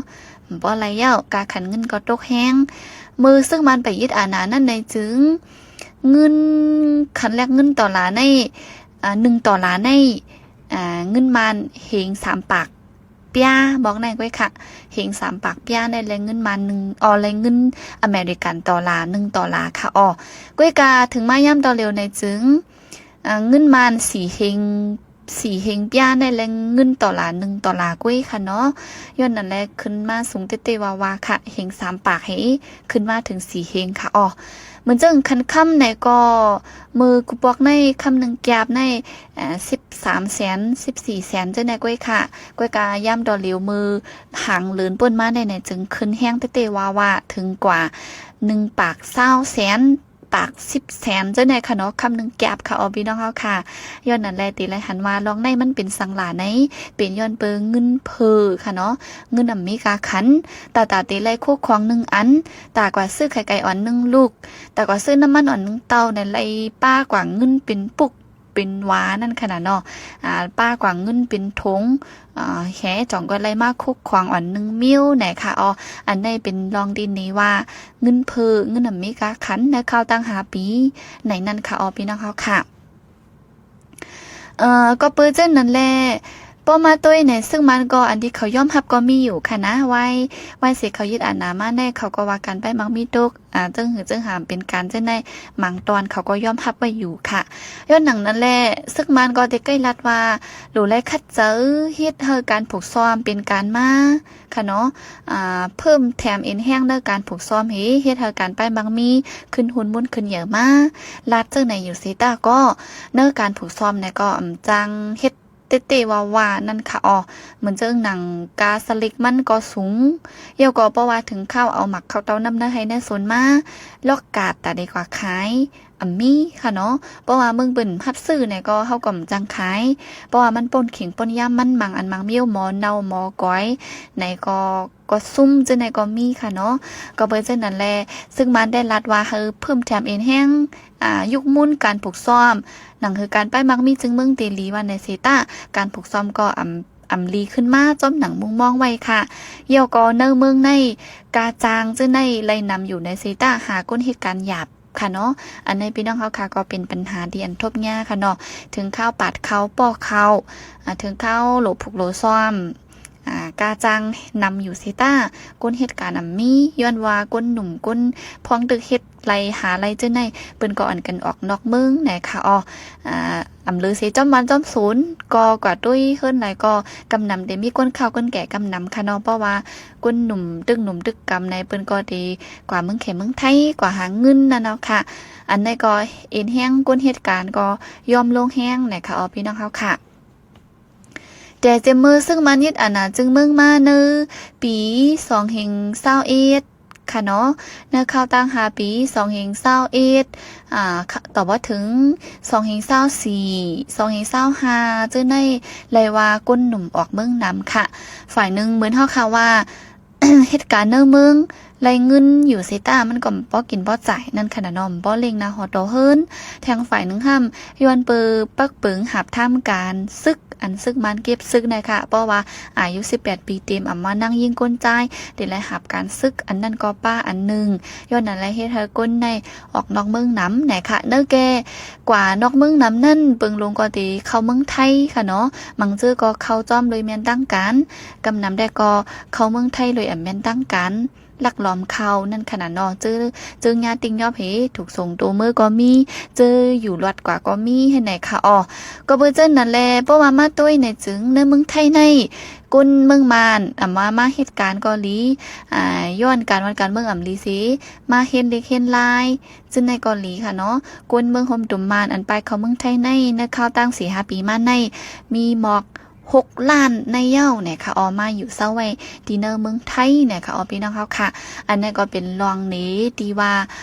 ບໍ່ໄລ່ແລ້ວ ກາຂັນເງິນກໍຕົກແຮງ. ເມື່ອຊຶກມານໄປຍຶດອານານັ້ນໃນ ຈຶ່ງເງິນ ຄັນແລກເງິນໂຕລາໃນ ອາ ໜຶ່ງໂຕລາໃນ ອາ ເງິນມານເຮັງສາມປາກ ປຽ ບອກແນວກ້ວຍຄ່ະ, ເຮັງສາມປາກປຽໃນແລກເງິນມານໜຶ່ງ ອໍ ແລກເງິນອາເມລິກັນໂຕລາໜຶ່ງໂຕລາຄ່ະອໍ. ກ້ວຍກາເຖິງມາຍາມຕໍ່ຫຼຽວໃນ ຈຶ່ງ ອາ ເງິນມານສີ່ເຮັງ ສີ່ເຮັງປຽໃນແລກເງິນໂຕລາໜຶ່ງໂຕລາກ້ວຍຄ່ະເນາະ. ຍ້ອນນັ້ນແຫຼະ ຂຶ້ນມາສູງເຕະໆວ່າໆຄ່ະ, ເຮັງສາມປາກເຮັງຂຶ້ນມາເຖິງສີ່ເຮັງຄ່ະອໍ. ເໝືອນຈັ່ງຄັນຄຳໃນກໍ ມື້ກູປອກໃນຄຳໜຶ່ງກຽບໃນ ອາ ສິບສາມແສນ ສິບສີ່ແສນຈັ່ງໃດກ້ວຍຄ່ະ. ກ້ວຍກະຍາມຕໍ່ຫຼຽວມື້ຫາງເລີນປົ້ນມາໄດ້ໃນ ຈຶ່ງຂຶ້ນແຮງເຕະໆວ່າໆ ເຖິງກວ່າໜຶ່ງປາກຊາວແສນ ປາກສິບແສນຈັ່ງໃດຄ່ະເນາະ, ຄຳໜຶ່ງກຽບຄ່ະອໍ ພີ່ນ້ອງເຮົາຄ່ະ. ຍ້ອນນັ້ນແຫຼະ ເຕໄລຫັນວ່າລ່ອງໃນມັນເປັນສັງຫຼາໃນ ເປັນຍ້ອນເປີເງິນເຟີ່ຄ່ະເນາະ, ເງິນອາເມລິກາຄັນ ຕາຕາເຕໄລໂຄຂອງໜຶ່ງອັນ ຕາກວ່າຊື້ໄຂ່ໄກ່ອ່ອນໜຶ່ງລູກ ຕາກວ່າຊື້ນ້ຳມັນອ່ອນໜຶ່ງເຕົາໃນ ໄລ່ປ້າກວ່າເງິນເປັນປຸກ ເປັນຫວານັ້ນຂະໜາດເນາະ, ອາ ປ້າກວ່າເງິນເປັນຖົງ ອາ ແຮຈອງກໍໄລ່ມາຄຸກຂວາງອ່ອນໜຶ່ງມິ້ວແນະຄ່ະອໍ. ອັນໃດເປັນລອງດິນນີ້ວ່າເງິນເຟີ່ ເງິນອາເມລິກາຄັນໃນຄາວຕັ້ງຫ້າປີໃນນັ້ນຄ່ະອໍ ພີ່ນ້ອງເຮົາຄ່ະ. ເອີ ກໍເປີເຊັ່ນນັ້ນແຫຼະ ພໍມາໂຕຍໃນ ຊຶ່ງມັນກໍອັນທີ່ເຂົາຍອມຮັບກໍມີຢູ່ຄ່ະນະ, ໄວ້ ໄວ້ເສເຂົາຍຶດອານາມາແນ່ ເຂົາກໍວ່າການປ້າຍໝາກມີຕົກ ອາ ເຊິ່ງຫື ເຊິ່ງຫາມເປັນການຈັ່ງໃດ ບາງຕອນເຂົາກໍຍອມຮັບໄວ້ຢູ່ຄ່ະ. ຍ້ອນຫຍັງນັ້ນແຫຼະ ຊຶກມານກໍໄດ້ໃກ້ລັດວ່າ ໂຫຼໄລຂັດໃຈເຮັດໃຫ້ການຝຶກຊ້ອມເປັນການມາ ຂະເນາະ ອາ ເພີ່ມແຖມເອັນແຮງໃນການຝຶກຊ້ອມ ເຮັດໃຫ້ການປ້າຍໝາກມີຂຶ້ນຮຸນມູນຂຶ້ນໃຫຍ່ມາ ລັດຈັ່ງໃດຢູ່ເສຕາກໍ ໃນການຝຶກຊ້ອມໃນກໍອຳຈັ່ງເຮັດ ເຕະໆວ່າໆນັ້ນຄ່ະອໍ. ເໝືອນຈັ່ງໜັງກາສະເລັກມັນກໍສູງ ແລ້ວກໍເພາະວ່າເຖິງຄາວເອົາໝາກເຂົ້າເຕົ້ານ້ຳໃນໄຮ່ໃນສວນມາ ລອກກາດຕາເດກວ່າຂາຍ ອາ ມີຄ່ະເນາະ. ເພາະວ່າເບິ່ງເພິ່ນຮັບຊື້ໃນກໍເຮົາກໍອຳຈັ່ງຂາຍ ເພາະວ່າມັນປົນເຂັງປົນຢາມ ມັນມັງອັນມັງມີໝໍເນົ່າໝໍກອຍໃນກໍ ກໍຊຸ່ມຈັ່ງໃດກໍມີຄ່ະເນາະ. ກໍເປີເຊັ່ນນັ້ນແຫຼະ ຊຶກມານໄດ້ລັດວ່າໃຫ້ເພີ່ມແຖມເອັນແຮງ ອາ ຍຸກໝູນການຝຶກຊ້ອມ ໜັງຄືການປ້າຍໝາກມີຈຶ່ງເມືອງເຕລີວ່າໃນເສຕາ ການຝຶກຊ້ອມກໍອຳ ອຳລີຂຶ້ນມາ ຈອມໜັງມຸງມອງໄວ້ຄ່ະ. ແລ້ວກໍໃນເມືອງໃນກາຈ້າງ ຈະໄດ້ໄລ່ນຳຢູ່ໃນເສຕາ ຫາກົ້ນເຮັດການຫຍາບຄ່ະເນາະ. ອັນໃດພີ່ນ້ອງເຮົາຄ່ະ ກໍເປັນບັນຫາທີ່ອັນທົບຍາຄ່ະເນາະ, ເຖິງຄາວປາດເຂົ້າ ປໍ້ເຂົ້າ ອາ ເຖິງຄາວໂຫຼຜຸກໂຫຼຊ້ອມ ອາ ຄ່າຈ້າງນຳຢູ່ເສຍຕາ ຄົນເຮັດການນຳມີ ຍ້ອນວ່າຄົນໜຸ່ມ ຄົນພວກຕຶກເຮັດໄລ່ຫາໄລ່ເຈົ້າໃນ ເພິ່ນກໍອັນກັນອອກນອກເມືອງນະຄະອໍ. ອາ ອຳເລີເສ ຈອມບ້ານຈອມສູນ ກໍກວ່າຕຸ້ຍເຮືອນໃດກໍກຳນຳ ແຕ່ມີຄົນເຖົ້າຄົນແກ່ກຳນຳຄະເນາະ ເພາະວ່າຄົນໜຸ່ມຕຶກໜຸ່ມຕຶກກຳໃນ ເພິ່ນກໍໄດ້ກວ່າເມືອງແຂກເມືອງໄທ ກວ່າຫາເງິນນະເນາະຄະ. ອັນໃດກໍເອັນແຮງຄົນເຮັດການກໍຍອມລົງແຮງນະຄະອໍ ພີ່ນ້ອງເຮົາຄະ. ແຕ່ເຕັມມືເຊິ່ງມາຍຶດອານາຈຶ່ງເມືອງມາໃນປີສອງເຮງຊາວເອັດຄະເນາະ ໃນຄາວຕ່າງຫ້າປີ ສອງເຮງຊາວເອັດ ອາ ຕໍ່ບໍ່ເຖິງ ສອງເຮງຊາວສີ່ ສອງເຮງຊາວຫ້າ ເຈົ້າໃນ ໄລ່ວ່າຄົນໜຸ່ມອອກເມືອງນຳຄະ. ຝ່າຍໜຶ່ງເໝືອນເຮົາຄະວ່າ ເຮັດການໃນເມືອງ ໄລ່ເງິນຢູ່ເສຍຕາ ມັນກໍບໍ່ກິນບໍ່ຈ່າຍນັ້ນຄະນະເນາະ ບໍ່ເລັ່ງໜ້າຫໍ່ຕໍ່ເຮືອນ. ແທງຝ່າຍໜຶ່ງຫ້າມ ຍ້ອນເປີປັກເປິງຫາບທາມການສຶກ ອັນສຶກມານເກັບສຶກນະຄະ ເພາະວ່າອາຍຸສິບແປດປີເຕັມ ອຳມານັ່ງຍິງກົ້ນຈາຍ ໄດ້ໄລ່ຫາບການສຶກ ອັນນັ້ນກໍປ້າອັນໜຶ່ງ. ຍ້ອນນັ້ນແຫຼະເຮັດໃຫ້ຄົນໃນອອກນອກເມືອງນຳນະຄະ. ໃນແກ່ກວ່ານອກເມືອງນຳນັ້ນ ເບິ່ງລົງກໍໄດ້ເຂົ້າເມືອງໄທຄະເນາະ ບາງເຈີກໍເຂົ້າຈອມໂດຍແມ່ນທາງການ ກຳນຳແດ່ກໍເຂົ້າເມືອງໄທໂດຍອຳແມ່ນທາງການ ລັກລອມເຂົ້ານັ້ນຂະໜາດເນາະ ເຈີ ເຈີຍາຕິຍອບເຫ ຖືກສົ່ງໂຕເມືອກໍມີ ເຈີຢູ່ລອດກວ່າກໍມີ ເຮັດໃດຄະອໍ. ກໍເບີເຈີນັ້ນແຫຼະ ເພາະວ່າມາໂຕຍໃນຈຶ່ງ ໃນເມືອງໄທໃນ ຄົນເມືອງມານ ອຳວ່າມາເຮັດການກໍດີ ອາ ຍ້ອນການວັດການເມືອງອຳລີເສ ມາເຮັດເລັກເຮັດລາຍ ເຊິ່ງໃນກໍດີຄະເນາະ ຄົນເມືອງໂຮມຕຸມມານ ອັນໄປເຂົ້າເມືອງໄທໃນ ໃນຄາວຕ່າງສີ່ຫ້າປີມາໃນ ມີໝອກ ຫົກລ້ານໃນເຍົາແນະຄະອໍ ມາຢູ່ເຊົາໄວ້ທີ່ໃນເມືອງໄທແນະຄະອໍ ພີ່ນ້ອງເຮົາຄະ. ອັນນັ້ນກໍເປັນລອງເນທີ່ວ່າ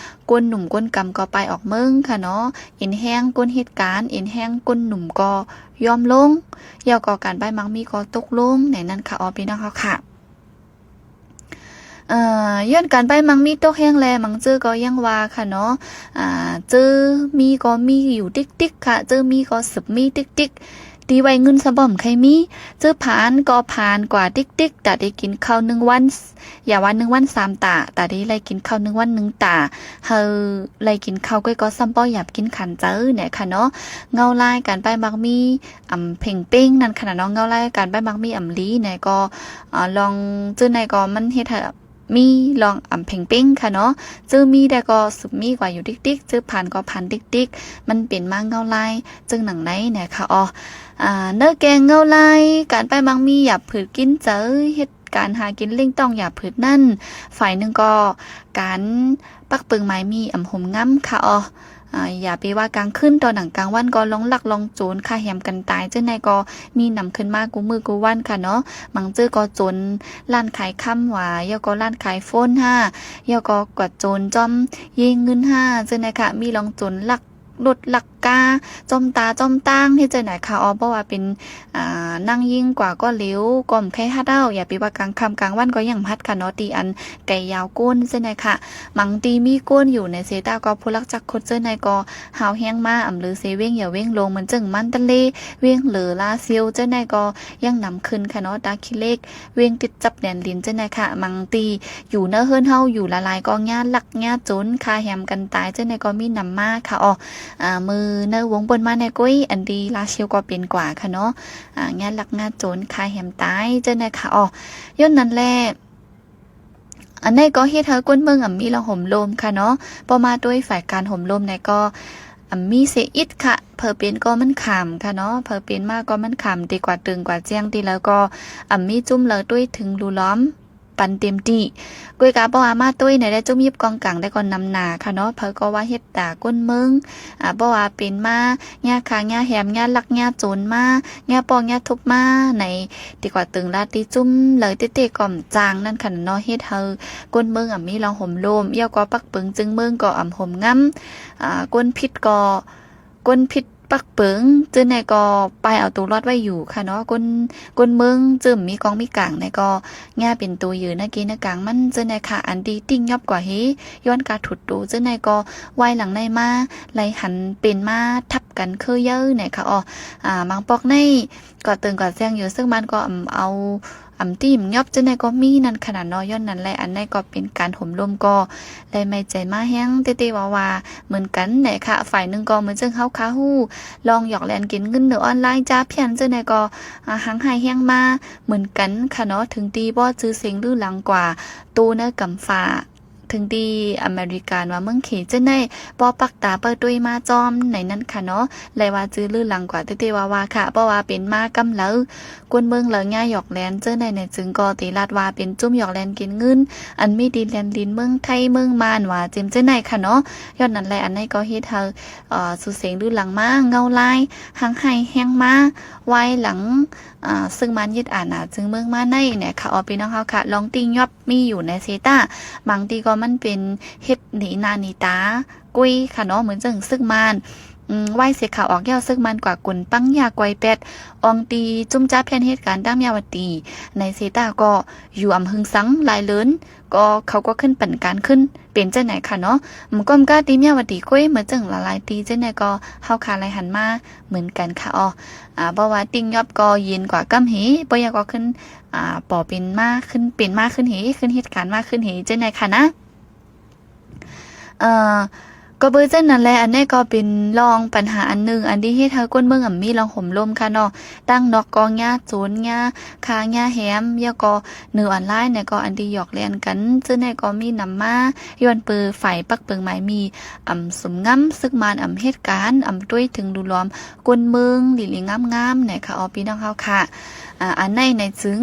ຄົນໜຸ່ມຄົນກຳກໍໄປອອກເມືອງຄະເນາະ ເອັນແຮງຄົນເຮັດການ ເອັນແຮງຄົນໜຸ່ມກໍຍອມລົງ ແລ້ວກໍການໄປໝາກມີກໍຕົກລົງໃນນັ້ນຄະອໍ ພີ່ນ້ອງເຮົາຄະ. ເອີ ຍ້ອນການໄປໝາກມີຕົກແຮງແລ ບາງເຈີກໍຍັງວ່າຄະເນາະ ອາ ເຈີມີກໍມີຢູ່ຕິກໆຄະ ເຈີມີກໍສືບມີຕິກໆ ຕີໄວ້ເງິນສະບໍ່ເຄີຍມີ ເຈີຜ່ານກໍຜ່ານກວ່າຕິກໆ ຕາໄດ້ກິນເຂົ້າໜຶ່ງວັນ ຢ່າວ່າໜຶ່ງວັນສາມຕາ ຕາໄດ້ໄລ່ກິນເຂົ້າໜຶ່ງວັນໜຶ່ງຕາ ເຮົາໄລ່ກິນເຂົ້າກ້ອຍກໍຊ້ຳບໍ່ຢາກກິນຂັນເຈີແນະຄະເນາະ. ເງົາລາຍການໄປໝາກມີ ອຳເພັງເປັງນັ້ນຂະໜາດເນາະ ເງົາລາຍການໄປໝາກມີອຳລີແນະ ກໍ ອາ ລອງເຈີໃນກໍມັນເຮັດໃຫ້ ມີລອງອຳເພັງເປັງຄະເນາະ ເຈີມີແດ່ກໍສືບມີກວ່າຢູ່ຕິກໆ ເຈີຜ່ານກໍຜ່ານຕິກໆ ມັນເປັນມາເງົາລາຍເຊິ່ງໜັງໃນແນະຄະອໍ. ອາ ເນີແກງເງົາລາຍ ການໄປໝາກມີຢາບຜືດກິນເຈີ ເຮັດການຫາກິນລ້ຽງຕ້ອງຢາບຜືດນັ້ນ ຝ່າຍໜຶ່ງກໍການປັກເປິງໝາຍມີອຳໂຮມງຳຄະອໍ. ອາ ຢ່າໄປວ່າກາງຄືນ ຕໍ່ໜັງກາງວັນກໍລອງລັກລອງໂຈນ ຄາແຮມກັນຕາຍ ເຈົ້າໃນກໍມີນຳຂຶ້ນມາກູ່ມື້ກູ່ວັນຄະເນາະ. ບາງເຈີກໍໂຈນຮ້ານຂາຍຄຳຫວາ ແລ້ວກໍຮ້ານຂາຍໂຟນຫາ ແລ້ວກໍກວາດໂຈນຈອມເຢເງິນຫາ ເຈົ້າໃນຄະ ມີລອງໂຈນລັກລົດລັກກາ ຈອມຕາຈອມຕາງ ເຮັດຈັ່ງໃດຄະອໍ ເພາະວ່າເປັນ ອາ ນາງຍິງກວ່າກໍເຫຼວ ກໍບໍ່ໃຄ່ຮັດເອົາ ຢ່າໄປວ່າກາງຄ່ຳກາງວັນກໍຍັງຮັດຄະເນາະ ທີ່ອັນໄກຍາວໂກ້ນເຊັ່ນໃດຄະ. ບາງທີ່ມີໂກ້ນຢູ່ໃນເຊຕາກໍຜູ້ລັກຈັກຄົນເຊັ່ນໃດກໍຫາວແຮງມາ ອຳເລີເຊ ວຽງຢາວ ວຽງຫຼວງ ເໝືອນເຊິ່ງມັນຕະເລ ວຽງເລີ ລາຊຽວ ເຊັ່ນໃດກໍຍັງນຳຂຶ້ນຄະເນາະ ຕາຂີ້ເຫຼັກ ວຽງຕິດຈັບແດນດິນເຊັ່ນໃດຄະ. ບາງທີ່ຢູ່ໃນເຮືອນເຮົາຢູ່ຫຼາຍໆ ກໍຍາລັກຍາໂຈນ ຄາແຮມກັນຕາຍເຊັ່ນໃດກໍມີນຳມາຄະອໍ. ອາ ມື້ໃນວົງປ່ນມາໃນກ້ອຍ ອັນທີ່ລາຊຽວກໍເປັນກວ່າຄະເນາະ ອາ ຍາລັກຍາໂຈນ ຄາແຮມຕາຍເຈົ້າໃນຄະອໍ. ຍ້ອນນັ້ນແຫຼະ ອັນໃດກໍເຮັດໃຫ້ຄົນເມືອງອຳມີລອງໂຮມໂລມຄະເນາະ ເພາະມາໂດຍຝ່າຍການໂຮມໂລມໃນກໍອຳມີເສຍອິດຄະ. ເຜີເປັນກໍມັນຂາມຄະເນາະ ເຜີເປັນມາກໍມັນຂາມ ຕິກວ່າເຕີງກວ່າແຈ້ງ ຕິແລ້ວກໍອຳມີຈຸ້ມເລີໂດຍເຖິງຫຼູຫຼອມ ປັນເຕັມທີ່ ກວຍກາບໍ່ວ່າມາໂດຍໃນໄດ້ຈຸ້ມຍິບກອງກາງໄດ້ກໍນຳໜ້າຄະເນາະ ເຜີກໍວ່າເຮັດຕາກົ້ນເມືອງ ອາ ບໍ່ວ່າເປັນມາຍາຂ້າຍາແຮມ ຍາລັກຍາໂຈນມາ ຍາປ້ອງຍາທຸບມາໃນ ຕິກວ່າເຕີງລາດຕິຈຸ້ມເລີເຕະໆ ກໍມຈາງນັ້ນຄະເນາະ ເຮັດໃຫ້ກົ້ນເມືອງອາ ມີລອງໂຮມໂລມ ແລ້ວກໍປັກເປິງຈຶ່ງເມືອງກໍອຳໂຮມງຳ ອາ ກົ້ນຜິດກໍ ກົ້ນຜິດ ປັກເປິງ ເຈີໃນກໍປາຍເອົາໂຕລອດໄວ້ຢູ່ຄະເນາະ ກົ້ນ ກົ້ນເມືອງເຈີມີກອງມີກາງໃນກໍຍາເປັນໂຕເຢີນະເກນະກາງມັນເຈີໃນຄະ ອັນດີຕິງຍອບກວ່າເຮ ຍ້ອນກາທຸດໂຕເຈີໃນກໍວາຍຫຼັງໃນມາ ໄລຫັນເປັນມາທັບ ກັນຄືເຢີ້ນະຄະອໍ. ອາ ບາງປອກໃນກໍເຕີງກໍແຊງຢູ່ ເຊິ່ງມັນກໍອຳເອົາ ອຳຕີມຍົບຈັ່ງໃດກໍມີນັ້ນຂະໜາດເນາະ. ຍ້ອນນັ້ນແຫຼະ ອັນໃດກໍເປັນການໂຫມລົມກໍໄດ້ໄໝ້ໃຈມາແຮງເຕໆວ່າໆເໝືອນກັນແຫຼະຄະ. ຝ່າຍໜຶ່ງກໍເໝືອນເຊິ່ງເຮົາຄາຮູ້ ລອງຢອກແລ່ນກິນເງິນໃນອອນລາຍ ຈາພຽນຈັ່ງໃດກໍ ອາ ຮັ່ງຮ້າຍແຮງມາເໝືອນກັນຂະເນາະ. ເຖິງທີ່ບໍ່ຈື່ເສັງລືຫຼັງກວ່າໂຕໃນກຳຟ້າ ເຖິງທີ່ອາເມລິການວ່າເມືອງເຂດຈັ່ງໃດ ບໍ່ປັກຕາເປີດດ້ວຍມາຈອມໃນນັ້ນຂະເນາະ. ແລະວ່າຈື່ລືຫຼັງກວ່າເຕໆວ່າໆຄະ ເພາະວ່າເປັນມາກຳເລີ ກົນເມືອງເລີຍຫຍ້າຍຢອກແລ່ນ ເຈີໃນໃນຈຶ່ງກໍເຕລາດວ່າເປັນຈຸ້ມຢອກແລ່ນກິນເງິນ ອັນມີດິນແດນດິນເມືອງໄທເມືອງມານວ່າເຈັມເຈີໃນຂະເນາະ. ຍ້ອນນັ້ນແຫຼະ ອັນໃດກໍເຮັດໃຫ້ ເອີ ຊື່ສຽງລືຫຼັງມາ ເງົາລາຍຮັ່ງຮ້າຍແຮງມາ ວາຍຫຼັງ ອາ ເຊິ່ງມານຍຶດອານາຈຶ່ງເມືອງມາໃນແນະຄະ ອອ ພີ່ນ້ອງເຮົາຄະ. ລອງຕິງຍອບມີຢູ່ໃນເຊຕາ ບາງທີກໍມັນເປັນເຮັດໜີໜ້າໜີຕາ ກຸຍຂະເນາະ ເໝືອນເຊິ່ງເຊິ່ງມານ ອືມ ໄວ້ເສຍຂາວອອກແລ້ວ ເຊິ່ງມານກວ່າກຸນປັງຢາກວາຍແປດ ອອງຕີຈຸ້ມຈາພຽນເຮັດການຕາມຍາວະຕີ ໃນເຊຕາກໍຢູ່ອຳຫຶງສັງຫຼາຍເລີນ ກໍເຂົາກໍຂຶ້ນປັນການຂຶ້ນ ເປັນຈັ່ງໃດຂະເນາະ. ອືມ ກໍມກະຕີມຍາວະຕີກຸຍ ເໝືອນເຊິ່ງຫຼາຍໆຕີຈັ່ງໃດກໍເຮົາຄະໄລຫັນມາເໝືອນກັນຂະ ອອ ອາ ບໍ່ວ່າຕິງຍອບກໍເຢັນກວ່າກຳເຫ ບໍ່ຢາກກໍຂຶ້ນ ອາ ປໍເປັນມາຂຶ້ນ ເປັນມາຂຶ້ນເຫ ຂຶ້ນເຮັດການມາຂຶ້ນເຫ ຈັ່ງໃດຂະນະ. ເອີ ກໍເບີຈັ່ງນັ້ນແຫຼະ ອັນນີ້ກໍເປັນລອງປັນຫາອັນໜຶ່ງ ອັນທີ່ເຮັດໃຫ້ຄົນເມືອງອຳມີລອງໂຫມລົມຂະເນາະ. ຕັ້ງນອກກໍຫຍ້າໂຈນ ຫຍ້າຄາ ຫຍ້າແຮມ ແລ້ວກໍໃນອອນລາຍນີ້ກໍອັນທີ່ຢອກແລ່ນກັນ ເຊິ່ງນີ້ກໍມີນຳມາ ຍ້ອນເປີຝ່າຍປັກເປິງໝາຍມີ ອຳສົມງຳ ເຊິ່ງມານອຳເຮັດການ ອຳຕົວເຖິງດູຫຼອມ ຄົນເມືອງດີໆງາມໆ ແນະຄະ ອອ ພີ່ນ້ອງເຮົາຄະ. ອາ ອັນໃນໃນຈຶ່ງ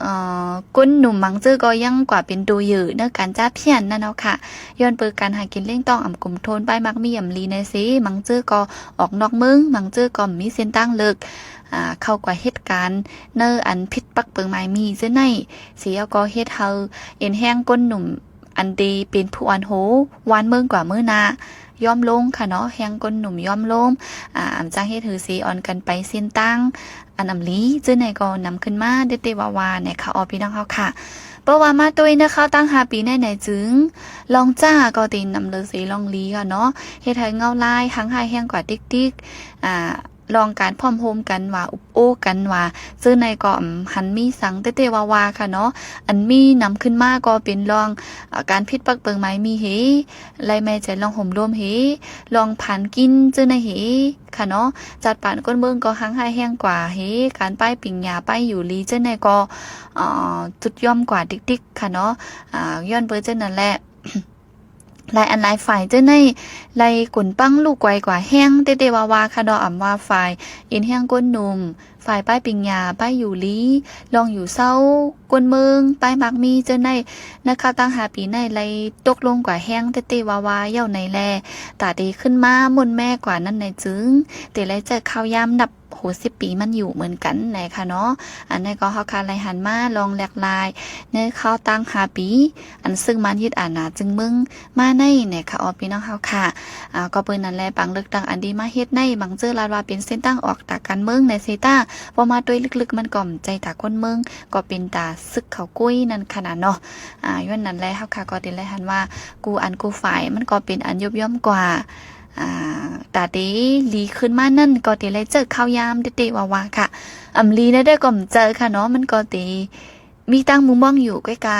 ເອີ ຄົນໜຸ່ມບາງເຈີກໍຍັງກວ່າເປັນໂຕເຢີໃນການຈາພຽນນັ້ນເນາະຄະ ຍ້ອນເປີການຫາກິນລ້ຽງຕ້ອງອຳກຸມໂທນ ປ້າຍມັກມີອຳລີໃນເຊ ບາງເຈີກໍອອກນອກເມືອງ ບາງເຈີກໍມີເສັ້ນທາງເລີກ ອາ ເຂົ້າກວ່າເຮັດການໃນອັນຜິດປັກເປິງໝາຍມີເຈີໃນເຊ ແລ້ວກໍເຮັດໃຫ້ເອັນແຮງຄົນໜຸ່ມ ອັນທີ່ເປັນຜູ້ອ່ອນໂຫວານເມືອງກວ່າມື້ໜ້າ ຍອມລົງຂະເນາະ ແຮງຄົນໜຸ່ມຍອມລົງ ອາ ອຳຈັ່ງເຮັດໃຫ້ເສອ່ອນກັນໄປເສັ້ນທາງອັນອຳລີ ເຈີໃນກໍນຳຂຶ້ນມາເຕໆວ່າໆ ແນະຄະ ອອ ພີ່ນ້ອງເຮົາຄະ. ເພາະວ່າມາຕົວໃນຄາວຕັ້ງຫ້າປີໃນໃນຈຶ່ງ ລອງຈ້າກໍຕີນຳເລີເສລອງລີຂະເນາະ ເຮັດໃຫ້ເງົາລາຍຮັ່ງຮ້າຍແຮງກວ່າຕິກໆ ອາ ລອງການພ້ອມໂຮມກັນວ່າ ອຸບໂອ້ກັນວ່າ ເຈີໃນກໍອຳຫັ້ນມີສັງເຕໆວ່າໆຂະເນາະ. ອັນມີນຳຂຶ້ນມາກໍເປັນລອງ ອາ ການຜິດປັກເປິງໝາຍມີເຫ ໄລແມ່ໃຈລອງໂຫມລົມເຫ ລອງຜານກິນເຈີໃນເຫຂະເນາະ. ຈັດປານຄົນເມືອງກໍຮັ່ງຮ້າຍແຮງກວ່າເຫ ການປ້າຍປິງຫຍ້າປ້າຍຢູ່ລີເຈີໃນກໍ ອາ ຈຸດຍ່ອມກວ່າຕິກໆຂະເນາະ. ອາ ຍ້ອນເປີເຈີນັ້ນແຫຼະ ຫຼາຍອັນຫຼາຍຝ່າຍເຈີໃນ ໄລ່ກົນປັງລູກໄກວກວ່າແຮງເຕໆວ່າໆຂະເນາະ. ອຳວ່າຝ່າຍເອັນແຮງຄົນໜຸ່ມ ຝ່າຍປ້າຍປິງຫຍ້າປ້າຍຢູ່ລີ ລອງຢູ່ເຊົາ ຄົນເມືອງປ້າຍມັກມີເຈີໃນ ໃນຄາວຕັ້ງຫ້າປີໃນ ໄລ່ຕົກລົງກວ່າແຮງເຕໆວ່າໆ ເຍົາໃນແລ ຕາເຕຂຶ້ນມາມົນແມ່ກວ່ານັ້ນໃນຈຶ່ງ ເຕໄລ່ແຈກຄາວຍາມນັບ ໂຫ ສິບປີມັນຢູ່ເໝືອນກັນນະຄະເນາະ. ອັນໃດກໍເຮົາຄະໄລຫັນມາລອງແລກລາຍໃນຄາວຕັ້ງຫ້າປີ ອັນເຊິ່ງມານຍຶດອານາຈຶ່ງເມືອງມາໃນນະຄະ ອອ ພີ່ນ້ອງເຮົາຄະ. ອາ ກໍເປີນນັ້ນແຫຼະ ບາງເລືອກຕັ້ງອັນດີມາເຮັດໃນ ບາງເຈີລາດວ່າເປັນເສັ້ນທາງອອກຕາການເມືອງໃນເຊຕາ ເວົ້າມາໂດຍເລິກໆ ມັນກໍບໍ່ໃຈຕາຄົນເມືອງ ກໍເປັນຕາຊຶກເຂົາກຸຍນັ້ນຂະນະເນາະ. ອາ ຍ້ອນນັ້ນແຫຼະ ເຮົາຄະກໍໄດ້ໄລຫັນວ່າ ກູ່ອັນກູ່ຝ່າຍ ມັນກໍເປັນອັນຍຸບຍ່ອມກວ່າ ອາ ຕາເຕລີຂຶ້ນມານັ້ນ ກໍເຕໄລເຈີຄາວຍາມເຕໆວ່າໆຄະ. ອຳລີແນວໃດກໍບໍ່ເຈີຄະເນາະ ມັນກໍເຕມີຕັ້ງມຸມມອງຢູ່ ກ້ອຍກະ